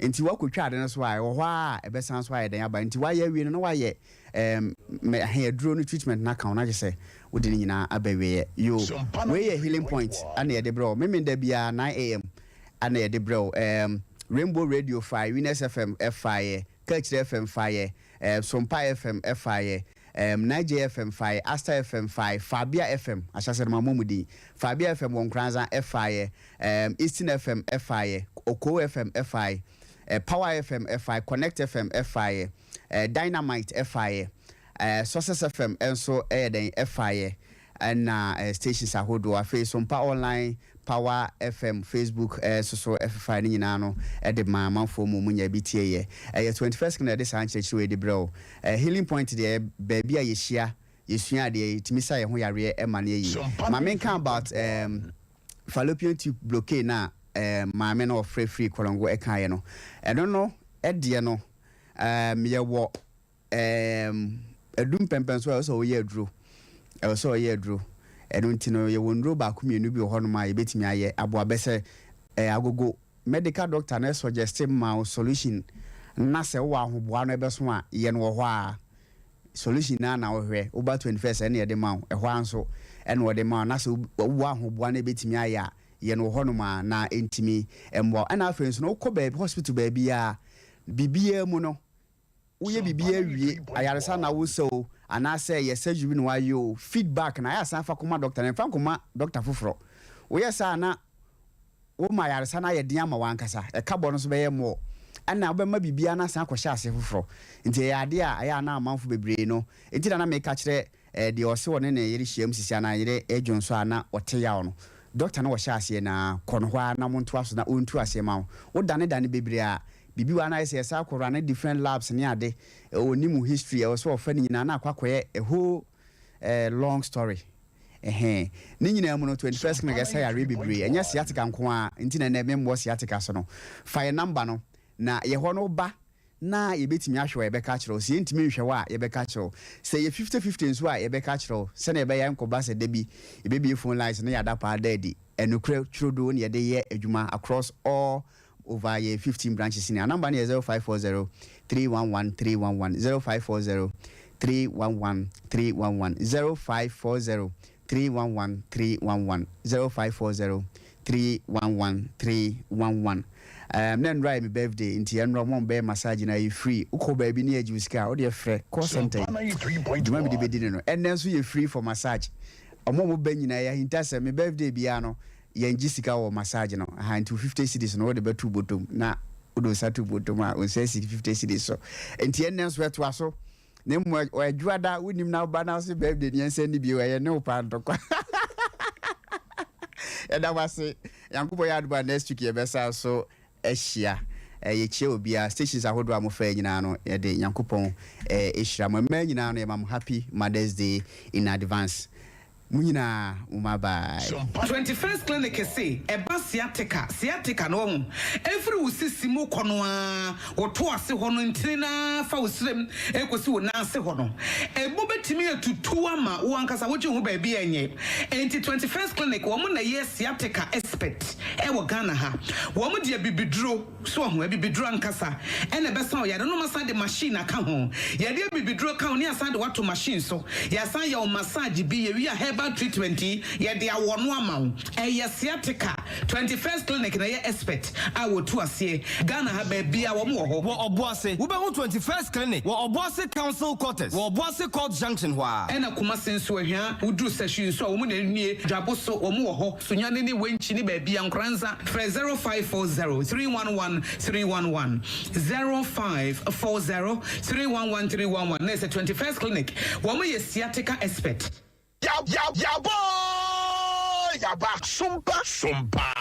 nti wakɔtwa ade no so a ɛwɔ hɔ a ɛbɛsan so ayɛ dɛn aba. Nti wayɛ awie no na wayɛ ɛhɛn aduro no treatment na ka ho na kyerɛ sɛ wode ne nyinaa aba awieɛ. Yo, wei yɛ Healing Point ana yɛde brɛ wo memenda biara 9 a.m. ana yɛde brɛ wo. Rainbow Radio fae, Winners FM ɛfaeɛ, Kakyire FM faeɛ, Sompa FM ɛfaeɛ, 9J FM faeɛ, Asta FM faeɛ, Fabia FM ahyɛsɛ no ma mmɔ mu din, Fabia FM wɔ Nkoranza ɛfaeɛ, Eastern FM ɛfaeɛ, Oko FM ɛfaeɛ, Power FM ɛfaeɛ, Connect FM ɛfaeɛ, Dynamite ɛfaeɛ, Success FM nso ɛyɛ dɛn ɛfaeɛ, ɛna stations ahodoɔ afei Sompa Online, Power FM, Facebook soso ɛfefa ne nyinaa no ɛde ma amanfoɔ mu nya bi tie. Yɛ ɛyɛ 21st na yɛde saa nkyerɛkyerɛ yi de brɛ wo. Healing Point deɛ, baabi a yɛhyia yɛsua adeɛ, yɛtumi sa yɛn ho yareɛ ɛma no yɛyie. Ma menka about fallopian tube blockade na maame no ɔfrɛ firi Kɔlɔngo ɛkaeɛ no, ɛno no ɛdeɛ no yɛwɔ Ɛɛm, adu mpɛmpɛnso a ɛwɔ sɛ woyɛ aduro. Ɛwɔ sɛ ɔyɛ aduro. Ɛno nti no, yɛwɔ nnuro baako mmienu bi wɔ hɔnom a yɛbɛtumi ayɛ aboa bɛ sɛ ɛɛ agogo. Medical doctor no suggest ma wo solution na sɛ wowɔ ahoboa no ɛbɛso a, yɛ no wɔ hɔ ara. Solution no ara na wohwɛ. Woba 21st ɛna yɛde ma wo. Ɛhɔ ara nso ɛna wɔde ma wo. Na sɛ wowɔ ahoboa no ɛbɛtumi ayɛ a, yɛ no wɔ hɔnom ara na ɛntumi mmoa wo. Ɛna afei nso no, wokɔ baabi, hospital baabiara, biribiara mu no, Woyɛ biribiara wie, ayaresa na wosɛ o, anaasɛ ɛyɛ surgery bi na wɔayɛ o, feedback no ayɛ a san fa kɔma doctor no, mfa nkɔma doctor foforɔ. Woyɛ saa a na woma ayaresa no ayɛ den ama w'ankasa, ɛka bɔ no nso bɛyɛ more, ɛna wobɛma biribiara no asan akɔhyɛ ase foforɔ. Nti ɛyɛ adeɛ a ɛyɛ a na amanfo bebree no, nti na na meka kyerɛ Eh, deɛ ɔse ɔne ne yere hyiam sisi anaa yere dwonsɔ a na ɔte yaw no, doctor no ɔhyɛ aseɛ no ara, kɔ no hɔ ara na montoa so na ɔntu aseɛ ma wo. Wo dane dane bebree a, biribi wɔ ha na ayɛ sɛ yɛsan kɔ runne different labs ne ade, ɔnnim wo history, ɛwɔ sɛ ɔfa ne nyinaa na akɔ akɔyɛ a whole eh, long story. Ɛhɛn. Ne nyinaa mu no, 21st clinic ɛsa yareɛ bebree, ɛnyɛ sciatica nko ara nti na ɛnɛ memmɔ sciatica so no. Fa yɛn number no, na yɛ hɔ no ba na yɛbɛtumi ahwɛ wo a, yɛbɛka akyerɛ wo. Sɛ yɛntumi nhwɛ wo a, yɛbɛka akyerɛ wo. Sɛ ɛyɛ fifty fifty nso a, yɛbɛka akyerɛ wo sɛdeɛ ɛbɛyɛ a ɛnkɔba sɛ da bi yɛbɛbue phone lines na yɛada paa da adi. Nokorɛ turodoo na yɛde yɛ adwuma across all over yɛn 15 branches nyinaa. Number no yɛ 0540 311 311, 0540 311 311, 0540 311 311, 0540 311 311. Um, na nnora yɛ me birthday nti ɛnnora ɔmo bɛyɛ massage na yɛ free. Wokɔ baabi ne yɛgye wo sika a, wodeɛ frɛ call center yi. Dwuma mede bɛdi ne no. Ɛnnɛ nso yɛ free for massage. Ɔmo a ɔmo ba nyinaa yɛ ahintasɛm. Me birthday biara no, yɛngye sika wɔ massage no. Aha, nti wo 50 cedis no wode bɛto wo bɔtɔm na wode wo nsa to wo bɔtɔm a, wo nsa asi 50 cedis so. Nti ɛnnɛ nso ɛtoa so. Na mmom Adwuada wonim na woba na wose birthday ne yɛnsan nni bio ɛyɛ ne wo paa ntɔkwa. Yɛda mo ase. Nyankopɔn yɛ adom a next week yɛbɛsan so ahyia. Yɛkyia obiara. Stations ahodoɔ a mofaa nyinaa no yɛde Nyankopɔn hyira mo. Mmaa nyinaa no yɛma mo happy Mother's Day in advance. Mo nyinaa mo ma bye. 21st Clinic se ɛba sciatica, sciatica no wahu, ɛfiri wo sisi mu kɔ no ara, wo to ase hɔ no ntini no ara fa wo srem ɛkɔsi wo nan ase hɔ no, ɛmu bɛtumi atutu ama wo ankasa wogye wo ho baabi a ɛnyɛ. Enti 21st Clinic wɔn na ɛyɛ sciatica expert ɛwɔ Ghana ha. Wɔn de abibiduro. So wahu? Abibiduro ankasa na ɛbɛsa wo yare no. Wɔasan de machine aka ho. Yɛde abibiduro ka ho na yɛasan de wo ato machine so. Yɛasan ayɛ wo massage bi. Yɛwie a herbal treatment yi, yɛde awɔ no ama wo. Ɛyɛ sciatica. 21st Clinic na ɛyɛ expert a wɔtu aseɛ. Ghana ha baabiara wɔn wɔ hɔ. Wɔ Ɔboase, wobɛhu 21st Clinic wɔ Ɔboase Council Quarters wɔ Ɔboase Court Junction hɔ ara. Ɛna Kumasi nso, Ahwia, woduru Sahwi nso a, wɔn na ɛnie. Dwabo so, wɔn wɔ hɔ. Sunyani ne Wenchi ne baabia Nkoranza frɛ 0540 311 311 0540 311 311 na ɛsɛ 21st clinic wɔn yɛ sciatica expert. Yaboo! Yaba! Sompa! Sompa!